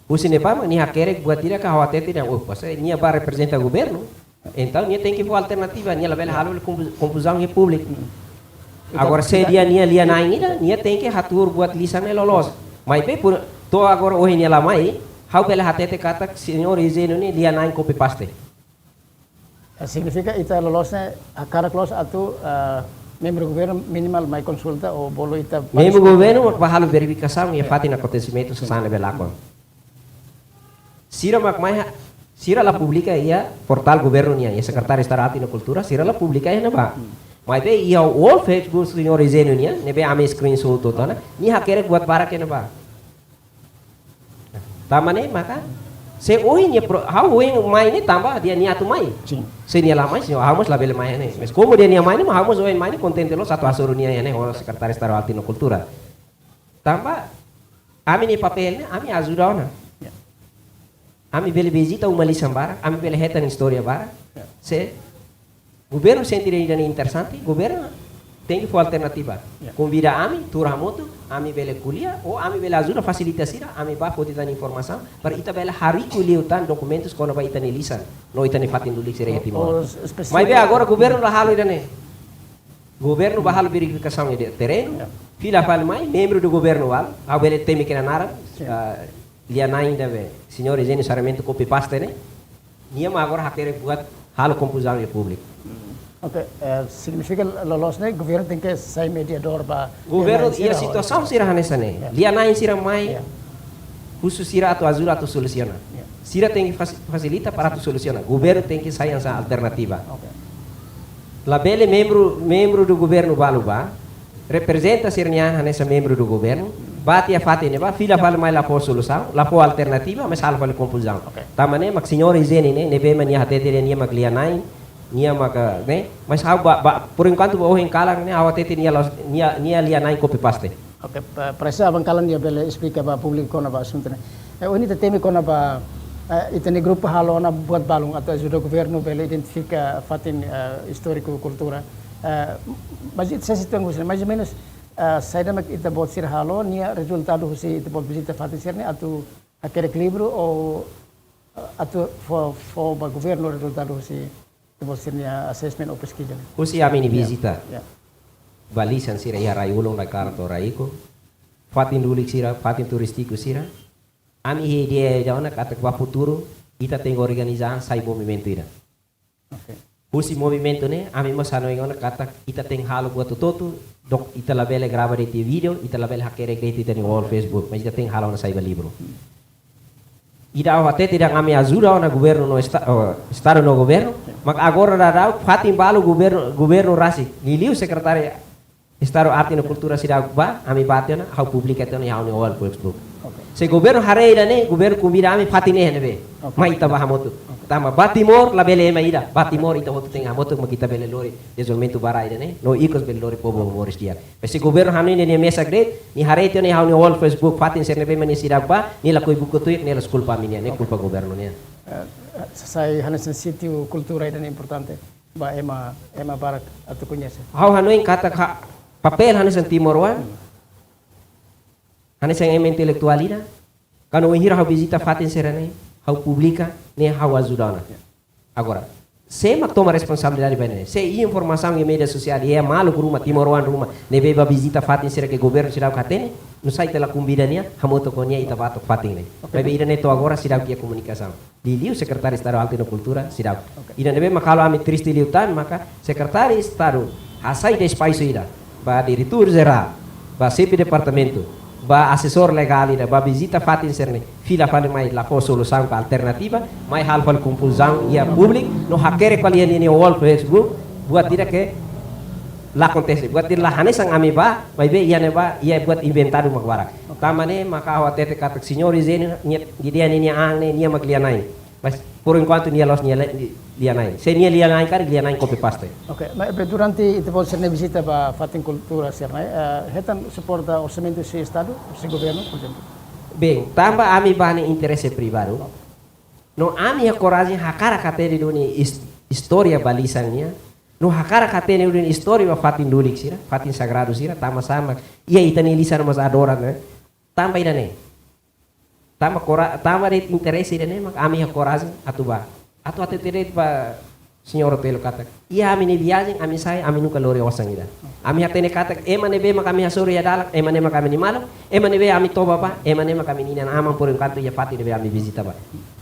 Husi ne'ebá mak nia hakerek buat ida ke ha'u hatete dehan, oh, pas nia bá reprezenta governu, entaun nia tenke fó alternativa, nia labele halo konfu-, konfuzaun iha públiku. Hmm. Agora, se Ita- ida nia lia-na'in ida, nia tenke hatuur buat lisan ne'e loloos. Maibé, por, to'o agora ohin nia la mai, ha'u bele hatete katak Señór Eugênio ne'e lia-na'in copy paste. Eh, signifika ita loloos ne'e, hakarak loos atu, eh, membru governu minimal mai konsulta ou bolu ita Membru partisipa. Governu mak bá halo verifikasaun iha fatin akontesimentu sasán ne'ebé lakon. Sira mak mai ha-, sira la publika iha portál governu nian, iha Sekretáriu Estadu Arte no Kultura, sira la publika iha ne'ebá. Hmm. Maibé iha wall Facebook Señór Eugênio nian, ne'ebé ami screenshot hotu ona, nia hakerek buat barak iha ne'ebá. Tanba ne'e maka, se ohin nia pro-, ha'u ohin mai ne'e tanba dehan nia atu mai. Sin. Se nia la mai, sin, ha'u mós labele mai ne'e. Mas komu dehan nia mai ne'e, ha'u mós ohin mai ne'e kontente loos atu hasoru nia iha ne'e ho Sekretáriu Estadu Arte no Kultura. Tanba, ami-nia papél ne'e, ami ajuda ona. Ya. Ami bele vizita uma lisan barak, ami bele hetan istória barak. Ya. Se governu sente dehan ida-ne'e interesante, governu tenke fó alternativa. Ya. Konvida ami, tuur hamutuk, ami bele ko'alia, ou ami bele ajuda fasilita sira, ami bá foti tan informasaun, para ita bele hariku liután dokumentus kona-ba ita-nia lisan, no ita-nia fatin lulik sira iha Timor. Ou, ou spesífiku. Maibé agora governu la halo ida-ne'e. Governu bá halo verifikasaun iha terrenu, Ya. fila fali mai, membru do governu balu, ha'u bele temi kedas naran, Ya. ah, lia-na'in ida be, Señór Eugênio Sarmento copy paste ne'e, nia mak agora hakerek buat halo konfuzaun iha públiku. Hmm. Oke, eh, signifika loloos ne'e governu tenke sai mediadór ba Governu lia-na'in sira iha situasaun sira hanesan ne'e. Ya. Lia-na'in sira mai, Ya. husu sira atu ajuda atu solusiona. Ya. Sira tenke fasi-, fasilita para atu solusiona. Governu tenke sai hanesan alternativa. Oke. Labele membru, membru do governu balu bá, reprezenta sira-nia an hanesan membru do governu, bá tiha fatin ne'ebá, fila fali mai la fó solusaun, la fó alternativa, mas halo fali konfuzaun. Oke. Tanba ne'e mak Señór Eugênio ne'e, ne'ebé mak nia hatete dehan nia mak lia-na'in, nia mak, ne'e, mas ha'u bá, bá, por enkuantu bá ohin kalan ne'e, ha'u hatete nia la'ós, nia, nia lia-na'in copy paste. Oke, pa-, parese aban kalan nia bele esplika ba públiku kona-ba asuntu ne'e. Eh, ohin ita temi kona-ba, eh, ita-nia grupu halo ona buat balun atu ajuda governu bele identifika fatin, eh, istóriku kultura. Eh, mas ita sei situang husi, mais ou menus, eh, saida mak ita-boot sira halo, nia rezultadu husi ita-boot vizita fatin sira-ne'e atu hakerek livru ou, eh, atu fó, fó ba governu rezultadu husi ita-boot sira-nia assessment ou peskiza ne'e? Husi ami-nia Ya. vizita. Ya. Ba lisan sira iha rai-ulun, rai-kalan to'o rai-ikus. Fatin lulik sira, fatin turístiku sira. Ami iha ideia ida ona katak ba futuru, ita tenke organiza sai movimentu ida. Oke. husi movimentu ne'e, ami mós hanoin ona katak ita tenke halo buat hotu-hotu, dok ita labele grava de'it vídeo, ita labele hakerek de'it ita-nia wall Facebook, mas ita tenke halo ona sai ba livru. Ida ha'u hatete dehan ami ajuda ona governu no esta-, oh, estadu no governu, mak agora daudaun fatin balu governu, governu rasik, liuliu sekretáriu Estadu Arte no Kultura seidauk bá, ami bá tiha ona, ha'u publika tiha ona iha ha'u-nia wall Facebook. Oke. Se governu haree ida-ne'e, governu konvida ami fatin ne'e ne'ebé. Oke. Mai ita bá hamutuk. Oke. Tanba ba Timor labele ema ida, ba Timor ita hotu tenke hamutuk mak ita bele lori dezenvolvimentu ba rai ida-ne'e, no ikus bele lori povu ba moris di'ak. Mas se governu hanoin nia mesak de'it, nia haree tiha ona iha ha'u-nia wall Facebook fatin sira ne'ebé mak nia seidauk bá, nia lakohi buka tuir, ne'e la'ós kulpa ami-nian, ne'e kulpa governu nian. Eh, sai hanesan sítiu kultura ida-ne'e importante ba ema, ema barak atu koñese. Ha'u hanoin katak ha-, papél hanesan timoroan, hanesan ema intelektuál ida, kuandu bainhira ha'u vizita fatin sira-ne'e, ha'u publika, ne'e ha'u ajuda ona. Agora, sé mak toma responsabilidade ba ne'e? Se iha informasaun iha média sosiál, iha maluk ruma, timoroan ruma, ne'ebé bá vizita fatin sira ke governu seidauk hatene, nusá ita la konvida nia, hamutuk ho nia ita bá to'o fatin ne'e. Oke. Maibé ida-ne'e to'o agora seidauk iha komunikasaun. Liuliu Sekretáriu Estadu Arte no Kultura seidauk. Oke. Ida ne'ebé mak halo ami triste liután maka Sekretáriu Estadu hasai despaisu ida ba Diretór Jerál, ba Xefe Departamentu, ba asesór legál ida, bá vizita fatin sira-ne'e, fila fali mai la fó solusaun ka alternativa, mai halo fali konfuzaun iha públiku, no hakerek fali iha ninia wall Facebook, buat ida ke la akontese, buat ida la hanesan ami bá, maibé iha ne'ebá, iha buat inventadu mak barak. Tanba ne'e maka ha'u hatete katak señór Eugênio, nia, nia, nia an ne'e, nia mak lia-na'in. Mas, por enkuantu, nia la'ós nia le-, lia-na'in. Se nia lia-na'in karik, lia-na'in copy paste. Oke, maibé durante ita-boot sira-nia vizita ba fatin kultura sira-ne'e, eh, hetan suporta orsamentu husi Estadu, husi governu, por ezemplu? Bein, tanba ami bá ne'e interese privadu. No ami iha korajen hakarak hatene duni is-, istória ba lisan nian. No hakarak hatene duni istória ba fatin lulik sira, fatin sagradu sira, tanba sá mak iha ita-nia lisan mós adora ne'e. Tanba ida-ne'e. Tanba kora-, tanba de'it interese ida-ne'e mak ami iha korajen atu bá. Atu hatete de'it ba señór Otelo katak, iha ami-nia viajen, ami sai, ami nunka lori osan ida. Ami hatene katak ema ne'ebé mak ami hasoru iha dalan, ema ne'e mak ami-nia maluk, ema ne'ebé ami toba bá, ema ne'e mak ami-nia inan-aman, por enkuantu iha fatin ne'ebé ami vizita bá.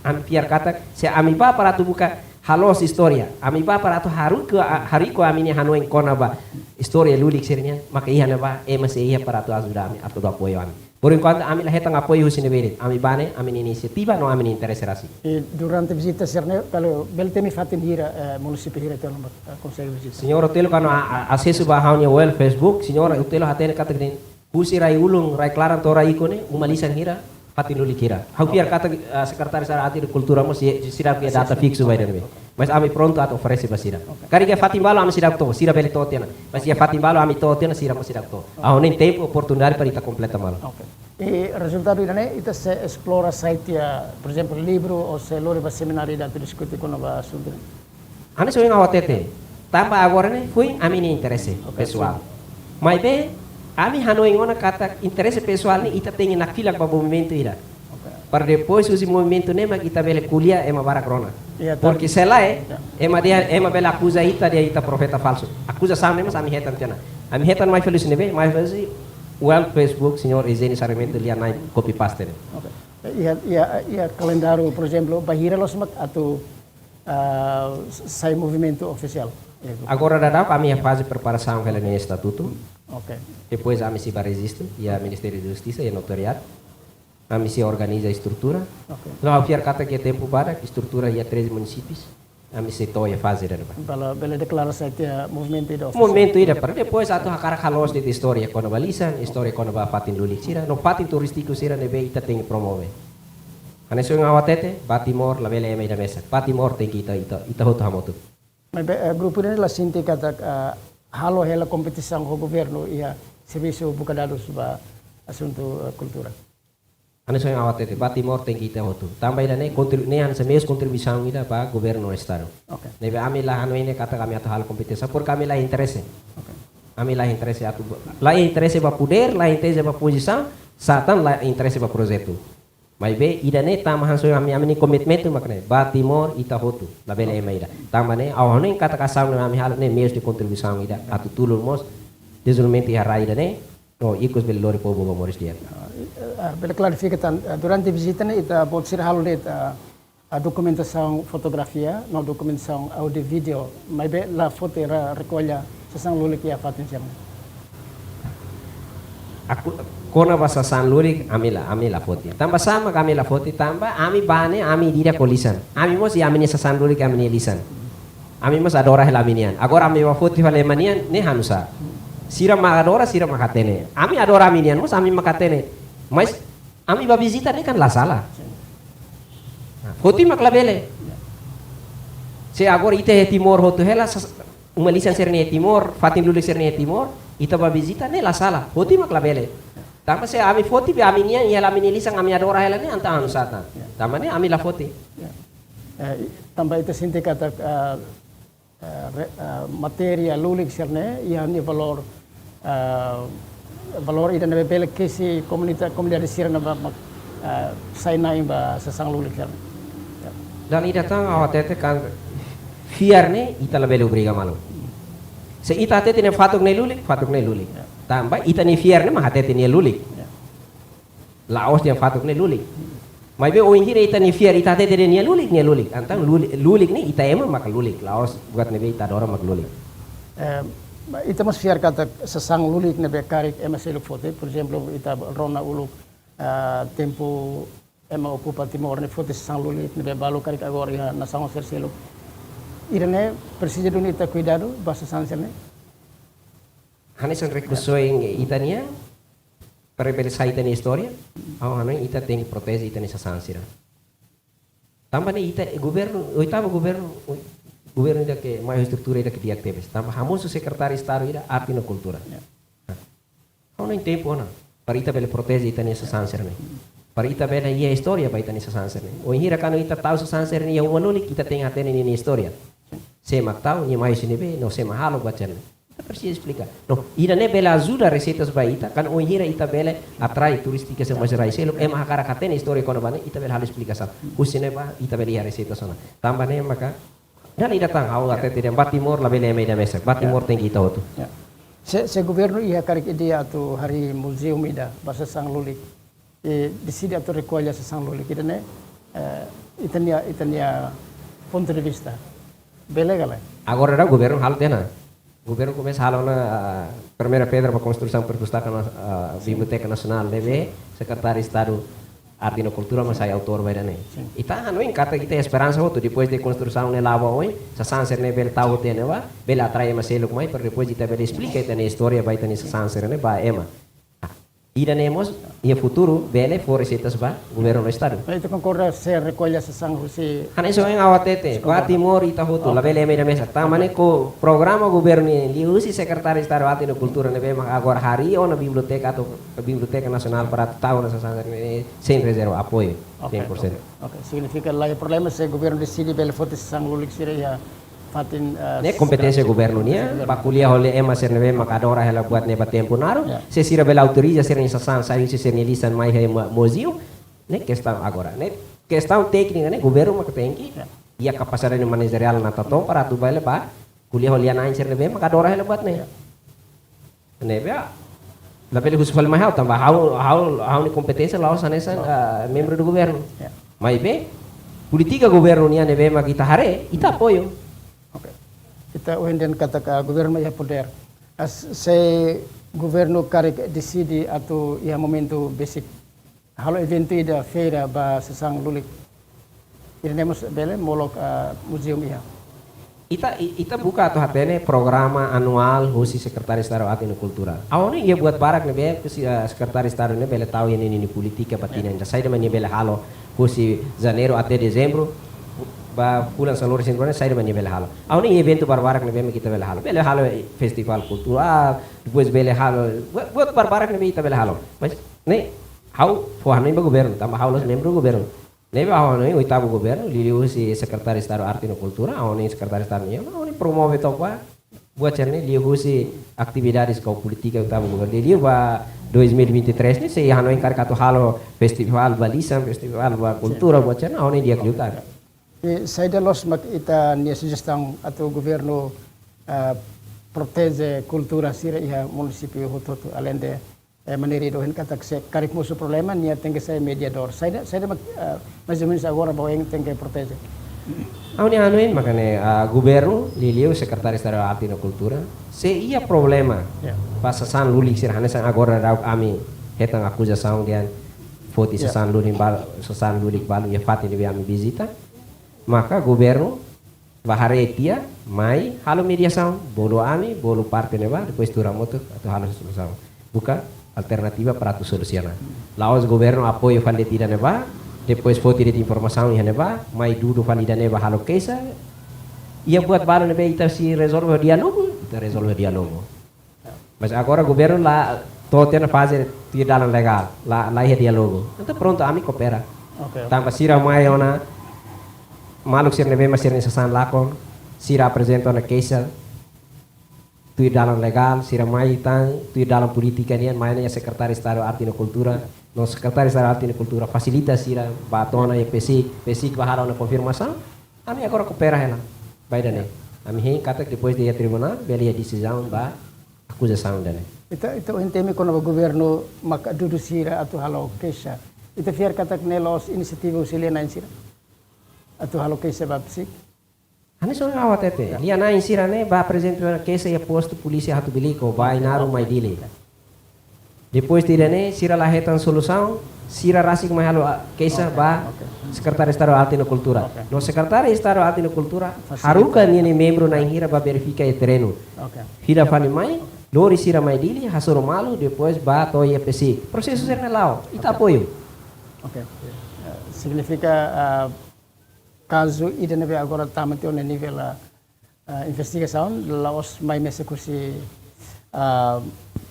Ami fiar katak, se ami bá para atu buka haloos istória, ami bá para atu haruka, a-, hariko ami-nia hanoin kona-ba istória lulik sira-nian, maka iha ne'ebá, ema sei iha para atu ajuda ami, atu apoiu ami. Por enkuantu, ami la hetan apoiu husi ne'ebé de'it. Ami bá ne'e, ami-nia inisiativa, no ami-nia interese rasik. I durante vizita sira-ne'e, kalau bele temi fatin hira, eh, munisípiu hira ita, eh, konsege vizita? Señór Otelo, kuandu a-, a-, asesu ba ha'u-nia wall Facebook, señór Otelo hatene katak dehan, husi rai ulun, rai klaran to'o rai ikun ne'e, uma lisan hira, fatin lulik hira. Ha'u fiar katak, eh, Sekretáriu Estadu Arte no Kultura mós, seidauk iha data fiksu ba ida-ne'ebé. Mas ami prontu atu oferese ba sira. Oke. Karik iha fatin balu ami seidauk to'o, sira bele to'o tiha ona. Mas iha fatin balu ami to'o tiha ona, sira mós seidauk to'o. Ha'u hanoin tempu, oportunidade para ita kompleta malu. Oke. I rezultadu ida-ne'e, ita sei esplora sai tiha, por ezemplu, livru, ou sei lori ba semináriu ida atu diskute kona-ba asuntu ne'e? Hanesan ohin ha'u hatete. Tanba agora ne'e, foin ami-nia interese pesoál. Maibé, ami hanoin ona katak interese pesoál ne'e ita tenke nakfilak ba movimentu ida. Oke. Para depois husi movimentu ne'e mak ita bele ko'alia ema barak rona. Iya, tanba. Porque se lae, ema dehan, ema bele akuza ita dehan ita profeta falsu. Akuzasaun ne'e mós ami hetan tiha ona. Ami hetan mai fali husi ne'ebé, mai fali husi wall Facebook, señór Eugênio Sarmento lia-na'in copy paste ne'e. Oke. Iha, iha, iha kalendáriu, por ezemplu, bainhira loos mak atu, ah, sai movimentu ofisiál? Agora daudaun ami iha faze preparasaun hela nia estatutu. Oke. Depois ami sei bá rejistu iha Ministériu Justisa, iha notariadu. Ami sei organiza estrutura. Oke. No ha'u fiar katak iha tempu badak, estrutura iha treze munisípius, ami sei to'o iha faze ida-ne'ebá. Para bele deklara sai tiha movimentu ida ofisiál. Movimentu ida, para depois atu hakarak haloos de'it istória kona-ba lisan, istória kona-ba fatin lulik sira, no fatin turístiku sira ne'ebé ita tenke promove. Hanesan ohin ha'u hatete, ba Timor labele ema ida mesak. Ba Timor tenke ita, ita, ita hotu hamutuk. Maibé, eh, grupu ida-ne'e la sente katak, eh, halo hela kompetisaun ho governu iha servisu buka dadus ba asuntu, eh, kultura? Hanesan ohin ha'u hatete, ba Timor tenke ita hotu. Tanba ida-ne'e kontribu-, ne'e hanesan meius kontribuisaun ida ba governu estadu. Oke. Ne'ebé ami la hanoin katak ami atu halo kompetisaun, porque ami la interese. Oke. Ami la interese atu, la interese ba podér, la interese ba pozisaun, sá tan la interese ba projetu. Maibé, ida-ne'e tanba hanesan ohin ami, ami-nia komitmentu mak ne'e, ba Timor ita hotu, labele ema ida. Tanba ne'e, ha'u hanoin katak asaun ne'e ami halo ne'e meius de kontribuisaun ida, atu tulun mós, dezenvolvimentu iha rai ida-ne'e, no ikus bele lori povu ba moris di'ak. Ah, bele klarifika tan, ah, durante vizita ne'e, ita-boot sira halo de'it, ah, ah, dokumentasaun fotografia no dokumentasaun áudio vídeo, maibé la foti, la rekolla sasán lulik iha fatin sira-ne'e. Aku, kona-ba sasán lulik, ami la, ami la foti. Tanba sá mak ami la foti, tanba ami bá ne'e, ami di'ak ho lisan. Ami mós iha ami-nia sasán lulik, ami-nia lisan. Ami mós adora hela ami-nian. Agora ami bá foti fali ema nian, ne'e hanusá? Sira mak adora, sira mak hatene. Ami adora ami-nian mós, ami mak hatene. Mas ami bá vizita ne'e kan la sala. Nah, foti mak labele. Se agora ita iha Timor hotu hela, sas-, uma lisan sira-ne'e iha Timor, fatin lulik sira-ne'e iha Timor, ita bá vizita ne'e la sala. Foti mak labele. Tanba se ami foti be ami-nian, iha ami-nia lisan ami adora hela ne'e, entaun hanusá tan. Tanba ne'e ami la foti. Ya. Eh, i-, tanba ita sente katak, eh, eh, re-, eh, matéria lulik sira-ne'e iha nia valór, eh, valór ida ne'ebé bele kesi komunita-, komunidade sira-ne'ebá mak, eh, sai na'in ba sasán lulik sira-ne'e. Ya. Dala ida tan ha'u hatete katak fiar ne'e ita labele obriga malu. Se ita hatete nia fatuk ne'e lulik, fatuk ne'e lulik. Ya. Tanba ita-nia fiar ne'e mak hatete nia lulik. Ya. La'ós nia fatuk ne'e lulik. Maibé ohin hira ita-nia fiar, ita hatete dehan nia lulik, nia lulik. Entaun lulik, lulik ne'e ita ema maka lulik. La'ós buat ne'ebé ita adora mak lulik. Eh, ita mós fiar katak sasán lulik ne'ebé karik ema seluk foti, por ezemplu, ita rona uluk, eh, tempu ema okupa Timor ne'e foti sasán lulik ne'ebé balu karik agora iha nasaun sira seluk. Ida-ne'e presiza duni ita kuidadu ba sasán sira-ne'e. Hanesan rikusoin ita-nian, para bele sai ita-nia istória, ha'u hanoin ita tenke proteje ita-nia sasán sira. Tanba ne'e ita, eh, governu, oitavu governu, oi-, governu ida ke mai estrutura ida ke di'ak tebes. Tanba hamosu sekretáriu Estadu ida arte no kultura. Ya. Ha'u hanoin tempu ona, para ita bele proteje ita-nia sasán sira-ne'e. Para ita bele iha istória ba ita-nia sasán sira-ne'e. Ohin hira kuandu ita tau sasán sira-ne'e iha uma lulik, ita tenke hatene nia istória. Sé mak tau, nia mai husi ne'ebé, no sé mak halo buat sira-ne'e. Ita presiza esplika. No, ida-ne'e bele ajuda reseitas ba ita, kuandu ohin hira ita bele atrai turístika sira mós rai seluk, ema hakarak hatene istória kona-ba ne'e, ita bele halo esplikasaun. Husi ne'ebá, ita bele iha reseitas ona. Tanba ne'e maka, dala ida tan ha'u hatete dehan bá Timor labele ema ida mesak. Bá Timor tenke ita hotu. Ya. Se, se governu iha karik ideia atu harii muzeu ida ba sasán lulik, i deside atu rekolla sasán lulik ida-ne'e, eh, ita-nia, ita-nia pontu de vista. Bele ka lae? Agora daudaun governu halo tiha ona. Governu komesa halo ona, ah, primeira pedra ba konstrusaun perpustaka na-, ah, Biblioteka Nasionál ne'ebé Sekretáriu Estadu Arte no Kultura mak sai autór ba ida-ne'e. Sin. Ita hanoin katak ita iha esperansa hotu, depois de konstrusaun ne'e la'o ba oin, sasán sira-ne'e bele tau tiha ne'ebá, bele atrai ema seluk mai, para depois ita bele esplika ita-nia istória ba ita-nia sasán sira-ne'e ba ema. Ida-ne'e mós iha futuru bele fó reseitas ba governu no Estadu. Ita konkorda se rekolla sasán husi. Hanesan ohin ha'u hatete, bá Timor ita hotu, labele ema ida mesak. Tanba ne'e ho programa governu nian, liuhusi Sekretáriu Estadu Arte no Kultura ne'ebé mak agora harii ona biblioteka atu, Biblioteka Nasionál para atu tau ona sasán ne'e, sein rezerva, apoiu, Oke, sein por sentu. Oke, signifika la iha problema se governu deside bele foti sasán lulik sira iha fatin, eh, Ne'e kompeténsia governu nian, bá ko'alia ho ema sira ne'ebé mak adora hela buat ne'e ba tempu naruk, se sira bele autoriza sira-nia sasán sai husi sira-nia lisan mai iha mu-, muzeu, ne'e kestaun agora. Ne'e kestaun téknika ne'e governu mak tenke iha kapasidade manajeriál Natatoon para atu bele bá ko'alia ho lia-na'in sira ne'ebé mak adora hela buat ne'e. Ne'ebé, labele husu fali mai ha'u, tanba ha'u, ha'u, ha'u-nia kompeténsia la'ós hanesan, ah, membru do governu. Ya. Maibé, polítika governu nian ne'ebé mak ita haree, ita apoiu. Oke. Ita ohin dehan katak governu iha podér. Ah, se governu karik deside atu iha momentu besik halo eventu ida feira ba sasán lulik. Ida-ne'e mós bele molok, ah, muzeu iha. Ita, i-, ita buka atu hatene programa anuál husi Sekretáriu Estadu Arte no Kultura. Ha'u hanoin iha buat barak ne'ebé husi, ah, Sekretáriu Estadu ne'e bele tau iha ninia polítika ba tinan ida. Saida mak nia bele halo husi Janeiru até Dezembru, ba fulan sanulu-resin-rua ne'e saida mak nia bele halo. Ha'u hanoin iha eventu barbarak ne'ebé mak ita bele halo. Bele halo festivál kulturál, depois bele halo buat, buat barbarak ne'ebé ita bele halo. Mas ne'e ha'u fó hanoin ba governu, tanba ha'u la'ós membru governu. Ne'ebé ha'u hanoin oitavu governu, liuhusi Sekretáriu Estadu Arte no Kultura, ha'u hanoin Sekretáriu Estadu nian, ha'u hanoin promove took ba buat sira-ne'e, liuhusi atividades ka polítika oitavu governu. Liuliu ba dois mil e vinte e três ne'e, se hanoin karik atu halo festivál ba lisan, festivál ba kultura, buat sira-ne'e, ha'u hanoin di'ak liután. I saida loos mak ita-nia sujestaun atu governu, eh, proteje kultura sira iha munisípiu hotu-hotu, aleinde Eh, maneira ida ohin katak se karik mosu problema, nia tenke sai mediadór. Saida, saida mak, eh, mais ou menus agora ba oin tenke proteje. Ha'u-nia hanoin mak ne'e, ah, governu liuliu Sekretáriu Estadu Arte no Kultura. Se iha problema, Ya. ba sasán lulik sira hanesan agora daudaun ami hetan akuzasaun dehan foti Ya. sasán lulik ba, sasán lulik balu iha fatin ne'ebé ami vizita. Maka governu bá haree tiha, mai halo mediasaun, bolu ami, bolu parte ne'ebá, depois tuur hamutuk atu halo solusaun. Buka alternativa para atu solusiona. La'ós governu apoiu fali de'it ida-ne'ebá, depois foti de'it informasaun iha ne'ebá, mai dudu fali ida-ne'e bá halo keixa. Iha buat balu ne'ebé ita sei rezolve diálogu, ita rezolve diálogu. Mas agora governu la to'o tiha ona faze tuir dalan legál, la, la iha diálogu. Entaun prontu, ami koopera. Oke, oke. Tanba sira mai ona, maluk sira ne'ebé mak sira-nia sasán lakon, sira aprezenta ona keixa tuir dalan legál, sira mai tan tuir dalan polítika nian, mai ona iha Sekretáriu Estadu Arte no Kultura, no Sekretáriu Estadu Arte no Kultura fasilita sira bá to'o ona iha PCIC, PCIC bá halo ona konfirmasaun, ami agora koopera hela ba ida-ne'e. Ami hein katak depois de iha tribunál, bele iha desizaun ba akuzasaun ida-ne'e. Ita, ita ohin temi kona-ba governu maka dudu sira atu halo keixa. Ita fiar katak ne'e la'ós inisiativa husi lia-na'in sira atu halo keixa ba PCIC? Hanesan ohin ha'u hatete, Ya. lia-na'in sira-ne'e bá aprezenta keixa iha postu polísia Hatubuilico, ba Oke, Ainaro oke, mai Dili. oke. Depois de ida-ne'e, sira la hetan solusaun, sira rasik mai halo, ah, keixa Oke, ba oke. Sekretáriu Estadu Arte no Kultura. Oke. No Sekretáriu Estadu Arte no Kultura, Fasilita. haruka ninia membru na'in hira bá verifika iha terrenu. Oke. Fila fali mai, lori sira mai Dili, hasoru malu, depois bá to'o iha PCIC. Prosesu sira-ne'e la'o, ita Oke. apoiu. Oke. Eh, signifika, ah, kazu ida ne'ebé agora tama tiha ona nivel, ah, ah, investigasaun, la'ós mai mesak husi, ah,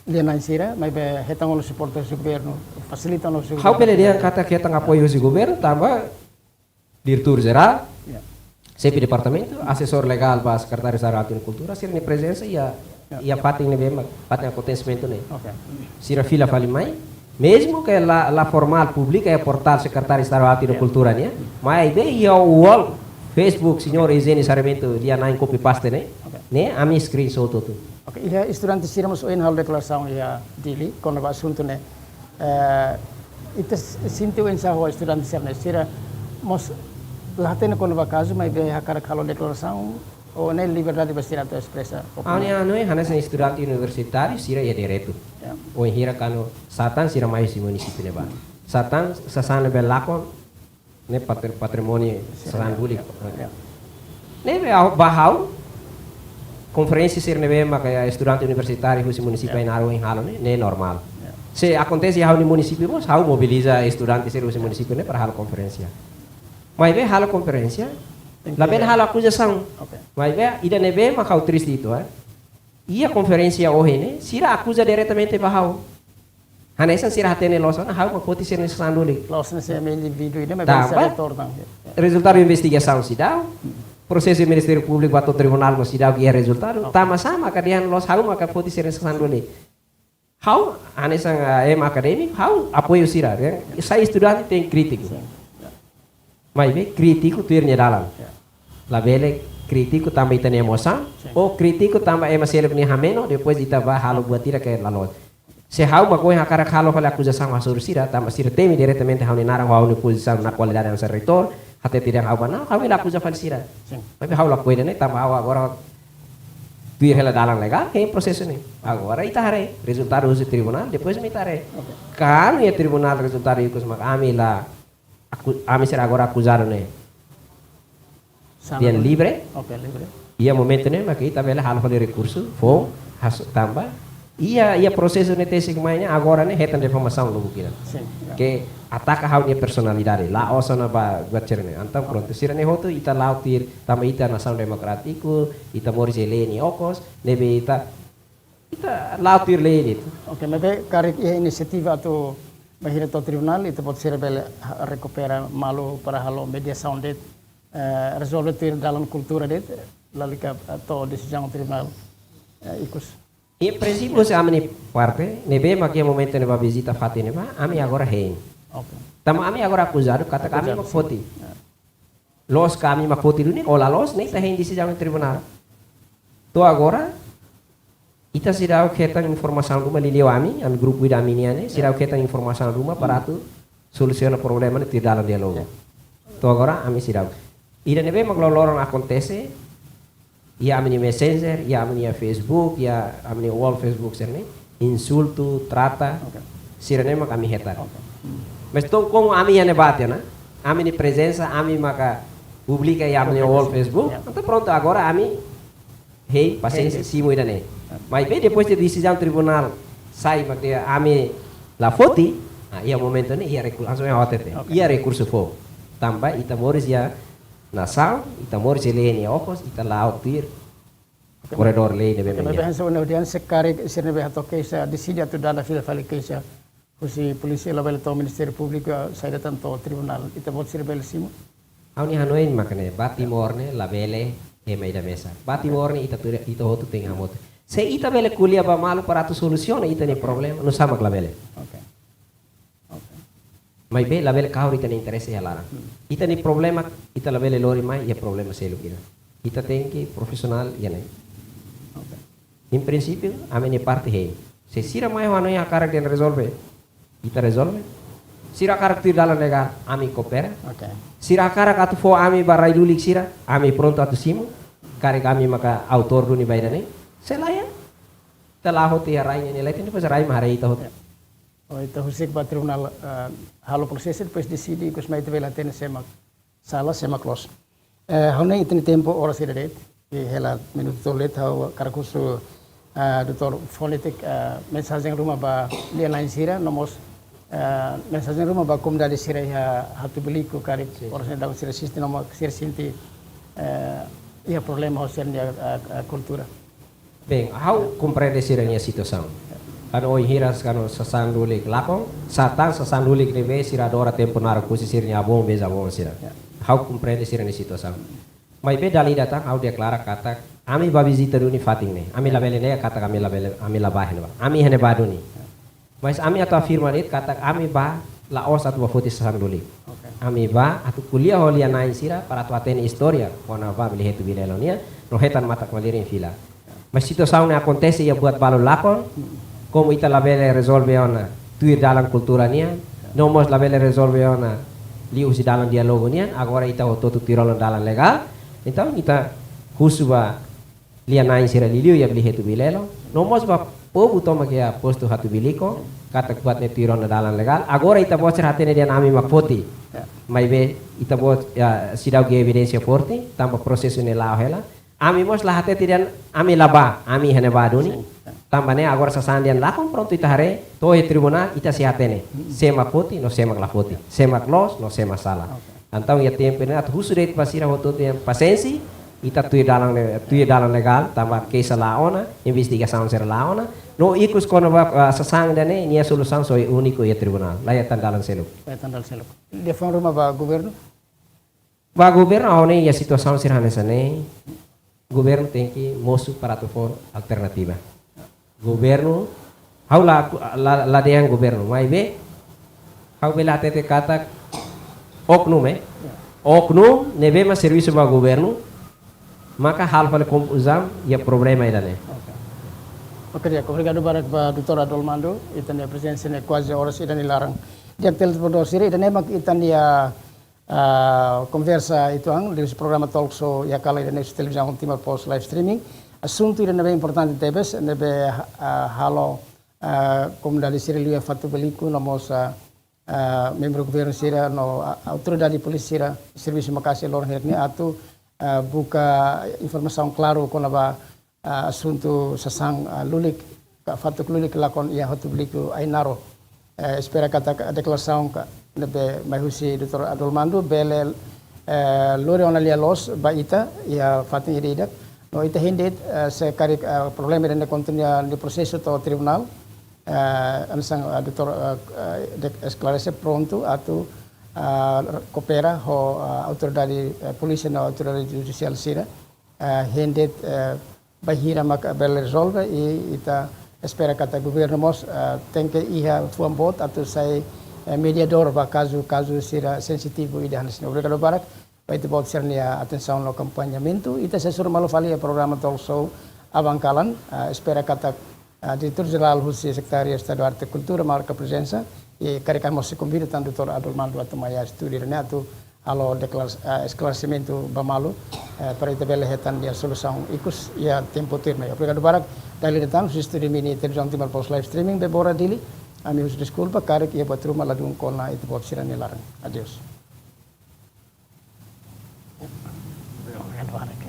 lia-na'in sira, maibé hetan ona suporta husi governu, fasilita ona husi Ha'u governu. bele dehan katak hetan apoiu husi governu, tanba diretór jerál, Ya. xefe departamentu, asesór legál ba Sekretáriu Estadu Arte no Kultura, sira-nia prezensa iha, Ya. iha fatin ne'ebé mak, fatin akontesimentu ne'e. Oke. Sira fila fali mai, mezmu ke la, la formál publika iha portál Sekretáriu Estadu Arte no Ya. Kultura nian, maibé iha wall Facebook, señór Eugênio Sarmento, lia-na'in copy paste ne'e, Oke. ne'e, ami screenshot hotu. Oke, iha estudante sira mós ohin halo deklarasaun iha Dili, kona-ba asuntu ne'e. Eh, ita s-, sente oinsá ho estudante sira-ne'e, sira mós la hatene kona-ba kazu, maibé hakarak halo deklarasaun, ou ne'e liberdade ba sira atu espresa Ha'u-nia opiniaun? hanoin, hanesan estudante universitáriu, sira iha direitu. Ya. Wainhira kuandu sá tan sira mai husi munisípiu ne'ebá. Sá tan sasán ne'ebé lakon, ne'e patri-, patrimóniu Sira, sasán ya, bulik. ya, ya. Ne'ebé ha'u, ba ha'u, konferénsia sira ne'ebé maka estudante universitáriu husi munisípiu Ya. Ainaro ohin halo ne'e, ne'e normál. Ya. Se akontese iha ha'u-nia munisípiu mós, ha'u mobiliza estudante sira husi munisípiu ne'e para halo konferénsia. Maibé halo konferénsia, Tenke labele halo akuzasaun. Oke. Maibé, ida ne'ebé mak ha'u triste uitoan, eh. Iha konferénsia ohin ne'e, sira akuza diretamente ba ha'u. Hanesan sira hatene loos ona, ha'u mak foti sira-nia sasán lulik. Loos ne'e se ema indivíduu ida, maibé Tanba, sira retorna. rezultadu investigasaun seidauk, prosesu Ministériu Públiku ba to'o tribunál mós seidauk iha rezultadu, Oke. tanba sá maka dehan loos ha'u maka foti sira-nia sasán lulik. Ha'u, hanesan, ah, ema akadémiku, ha'u apoiu sira, ya. Sai estudante tenke krítiku. Sin. Ya. Maibé krítiku tuir nia dalan. Ya. Labele krítiku tanba ita-nia emosaun, Sin. ou krítiku tanba ema seluk nia hameno, depois ita bá halo buat ida ke la loos. Se ha'u mak ohin hakarak halo fali akuzasaun hasoru sira, tanba sira temi diretamente ha'u-nia naran, ha'u-nia pozisaun na kualidade hanesan reitór, hatete dehan ha'u ba na'ok, ha'u bele akuza fali sira. Sin. Maibé ha'u lakohi ida-ne'e, tanba ha'u agora tuir hela dalan legál, hein prosesu ne'e. Agora ita haree rezultadu husi tribunál, depois mak ita haree. Oke. Kuandu iha tribunál rezultadu ikus mak ami la aku-, ami sira agora akuzadu ne'e Sala dehan dulu. livre. Oke, livre. Iha momentu ne'e maka ita bele halo fali rekursu, fó, hasoru tanba. Iha, iha prosesu ne'e tesi kemai ne'e, agora ne'e hetan difamasaun lubuk ida. Sin, ya. Ke ataka ha'u-nia personalidade, la'ós ona ba, ba sira-ne'e. Entaun prontu, sira-ne'e hotu ita la'o tuir, tanba ita nasaun demokrátiku, ita moris iha lei nia okos, ne'ebé ita, ita la'o tuir lei de'it. Oke, maibé karik iha inisiativa atu bainhira to'o tribunál, ita-boot sira bele ha-, rekupera malu para halo mediasaun de'it, eh, rezolve tuir dalan kultura de'it, lalika, eh, to'o desizaun tribunál, eh, ikus. Em princípio, se ami-nia parte, ne'ebé mak iha momentu ne'ebá vizita fatin ne'ebá, ami agora hein. Oke. Tanba ami agora akuzadu, katak ami Akuzadu, mak sin. foti. Ya. Loos ka ami mak foti duni, ou la loos, ne'e ita hein desizaun tribunál. To'o agora, Ita seidauk hetan informasaun ruma, liuliu ami, ami grupu ida ami nian ne'e, seidauk hetan informasaun ruma para atu solusiona problema ne'e tuir dalan diálogu. To'o agora ami seidauk. Ida ne'ebé mak loroloron akontese, iha ami-nia Messenger, iha ami-nia Facebook, iha ami-nia wall Facebook sira-ne'e, insultu, trata, sira-ne'e mak ami hetan. Mas entaun komu ami iha ne'ebá tiha ona, ami-nia prezensa, ami maka publika iha ami-nia wall Facebook, entaun prontu agora ami hein pasiénsia simu ida-ne'e. Maibé depois de desizaun tribunál sai mak dehan ami la foti, ah, iha momentu ne'e iha rekursu, langsung iha O T T, iha rekursu fó. Tanba ita moris iha nasaun, ita moris iha lei nia okos, ita la'o tuir korredór lei ne'ebé mak iha. Hanesan ohin audiénsia karik sira ne'ebé hato'o keixa deside atu dada fila fali keixa husi polísia, labele to'o Ministériu Públiku, saida tan to'o tribunál. Ita-boot sira bele simu? Ha'u-nia hanoin mak ne'e, ba Timor ne'e labele ema ida mesak. Ba Timor ne'e ita tuir, ita hotu tenke hamutuk. Se ita bele ko'alia ba malu para atu solusiona ita-nia problema, nusá mak labele? Oke. Oke. Maibé labele kahur ita-nia interese iha laran. Ita-nia problema, ita labele lori mai iha problema seluk ida. Ita tenke profisionál iha ne'e. Oke. Em princípio, ami-nia parte hein. Se sira mai ho hanoin hakarak dehan rezolve, ita rezolve. Sira hakarak tuir dalan legál, ami koopera. Oke. Sira hakarak atu fó ami ba rai lulik sira, ami prontu atu simu. Karik ami maka autór duni ba ida-ne'e. Se lae, ita la'o hotu iha rai nian, ita leten depois rai mak haree ita hotu. Ya. Oh, ita husik ba tribunál, eh, halo prosesu, depois deside, depois mai ita bele hatene sé mak sala, sé mak loos. Eh, ha'u hanoin ita-nia tempu oras ida de'it, i hela minutu tolu de'it, ha'u hakarak husu, eh, doutór Fóniti, eh, mensajen ruma ba lia-na'in sira, no mós, eh, mensajen ruma ba komunidade sira iha Hatubuilico, karik oras ne'e daudaun sira asiste, no mós sira sente, eh, iha problema ho sira-nia, eh, eh, kultura. Bem, ha'u komprende sira-nia situasaun. Kuandu ohin hiras, kuandu sasán lulik lakon, sá tan sasán lulik ne'ebé sira adora tempu naruk husi sira-nia avó, bisavó sira. Ya. Ha'u komprende sira-nia situasaun. Maibé dala ida tan ha'u deklara katak, ami bá vizita duni fatin ne'e. Ami labele nega katak ami labele, ami la bá iha ne'ebá. Ami iha ne'ebá duni. Mas ami atu afirma de'it katak ami bá la'ós atu bá foti sasán lulik. Oke. Ami bá atu ko'alia ho lia-na'in sira para atu hatene istória kona-ba Billy Hetu Bilelo nian, no hetan matak-malirin fila. Mas situasaun ne'e akontese iha buat balu lakon, komu ita labele rezolve ona tuir dalan kultura nian, no mós labele rezolve ona liuhusi dalan diálogu nian, agora ita hotu-hotu tuir ona dalan legál. Entaun ita husu ba lia-na'in sira liuliu iha Billy Hetu Bilelo, no mós ba povu tomak iha postu Hatubuilico, katak buat ne'e tuir ona dalan legál. Agora ita-boot sira hatene dehan ami mak foti. Ya. Maibé ita-boot, ya, seidauk iha evidénsia forte, tanba prosesu ne'e la'o hela. Ami mós la hatete dehan ami la bá, ami iha ne'ebá duni. Sin, ya. Tanba ne'e agora sasán dehan lakon prontu ita haree, to'o iha tribunál ita sei hatene. Sé mak foti, no sé mak la foti. Sé mak loos, no sé mak sala. Oke. Entaun iha tempu ne'e atu husu de'it ba sira hotu-hotu dehan pasiénsia, ita tuir dalan le-, tuir dalan legál, tanba keixa la'o ona, investigasaun sira la'o ona. No ikus kona-ba, ah, sasán ida-ne'e, nia solusaun só úniku iha tribunál. La iha tan dalan seluk. La iha tan dalan seluk. Dehan fó ruma ba governu? Ba governu, ha'u hanoin iha situasaun sira hanesan ne'e, governu tenke mosu para atu fó alternativa. Governu, ha'u la, la, la dehan governu, maibé ha'u bele hatete katak oknum, eh. Oknum ne'ebé mak servisu ba governu, maka halo fali konfuzaun iha problema ida-ne'e. Oke. Oke, di'ak, obrigadu barak ba doutór Adolmando, ita-nia prezensa ne'e kuaze oras ida nia laran. Di'ak, telespetadór sira, ida-ne'e mak ita-nia ah, konversa uitoan, liuhusi programa talk show iha kala ida-ne'e husi televizaun Timor Post live streaming. Asuntu ida ne'ebé importante tebes, ne'ebé, ah, halo, ah, komunidade sira liu iha Hatubuilico, no mós, ah, ah, membru governu sira, no, ah, autoridade polísia sira, servisu maka'as loron hirak ne'e atu, ah, buka informasaun klaru kona-ba ah, asuntu sasán, ah, lulik, ka fatuk lulik lakon iha Hatubuilico, Ainaro. Eh, espera katak deklarasaun ka ne'ebé mai husi doutór Adolmando bele, eh, lori ona lia-loos ba ita iha fatin ida-idak. No ita hein de'it, eh, se karik, eh, problema ida-ne'e kontinua nia prosesu to'o tribunál. Eh, hanesan, eh, doutór, eh, eh, dek-, esklarese prontu atu, ah, koopera ho, ah, autoridade, eh, polísia no autoridade judisiál sira. Eh, hein de'it, eh, bainhira maka bele rezolve i ita espera katak governu mós, eh, tenke iha fuan boot atu sai, eh, mediadór ba kazu, kazu sira sensitivu ida hanesan ne'e. Obrigadu barak ba ita-boot sira-nia atensaun no akompañamentu. Ita sei hasoru malu fali iha programa talk show aban-kalan, ah, espera katak, ah, Diretór Jerál husi Sekretáriu Estadu Arte Kultura marka prezensa, i karik ami mós sei konvida tan Doutór Adolmando atu mai iha estúdiu ne'e atu halo deklar-, ah, esklaresimentu ba malu, eh, para ita bele hetan nia solusaun ikus iha tempu tuirmai. Obrigadu barak, dala ida tan husi estúdiu imi-nia Televizaun Timor Post live streaming, Bebora Dili, ami husu deskulpa karik iha buat ruma ladún kona ita-boot sira-nia laran. Adeus. Obrigadu barak.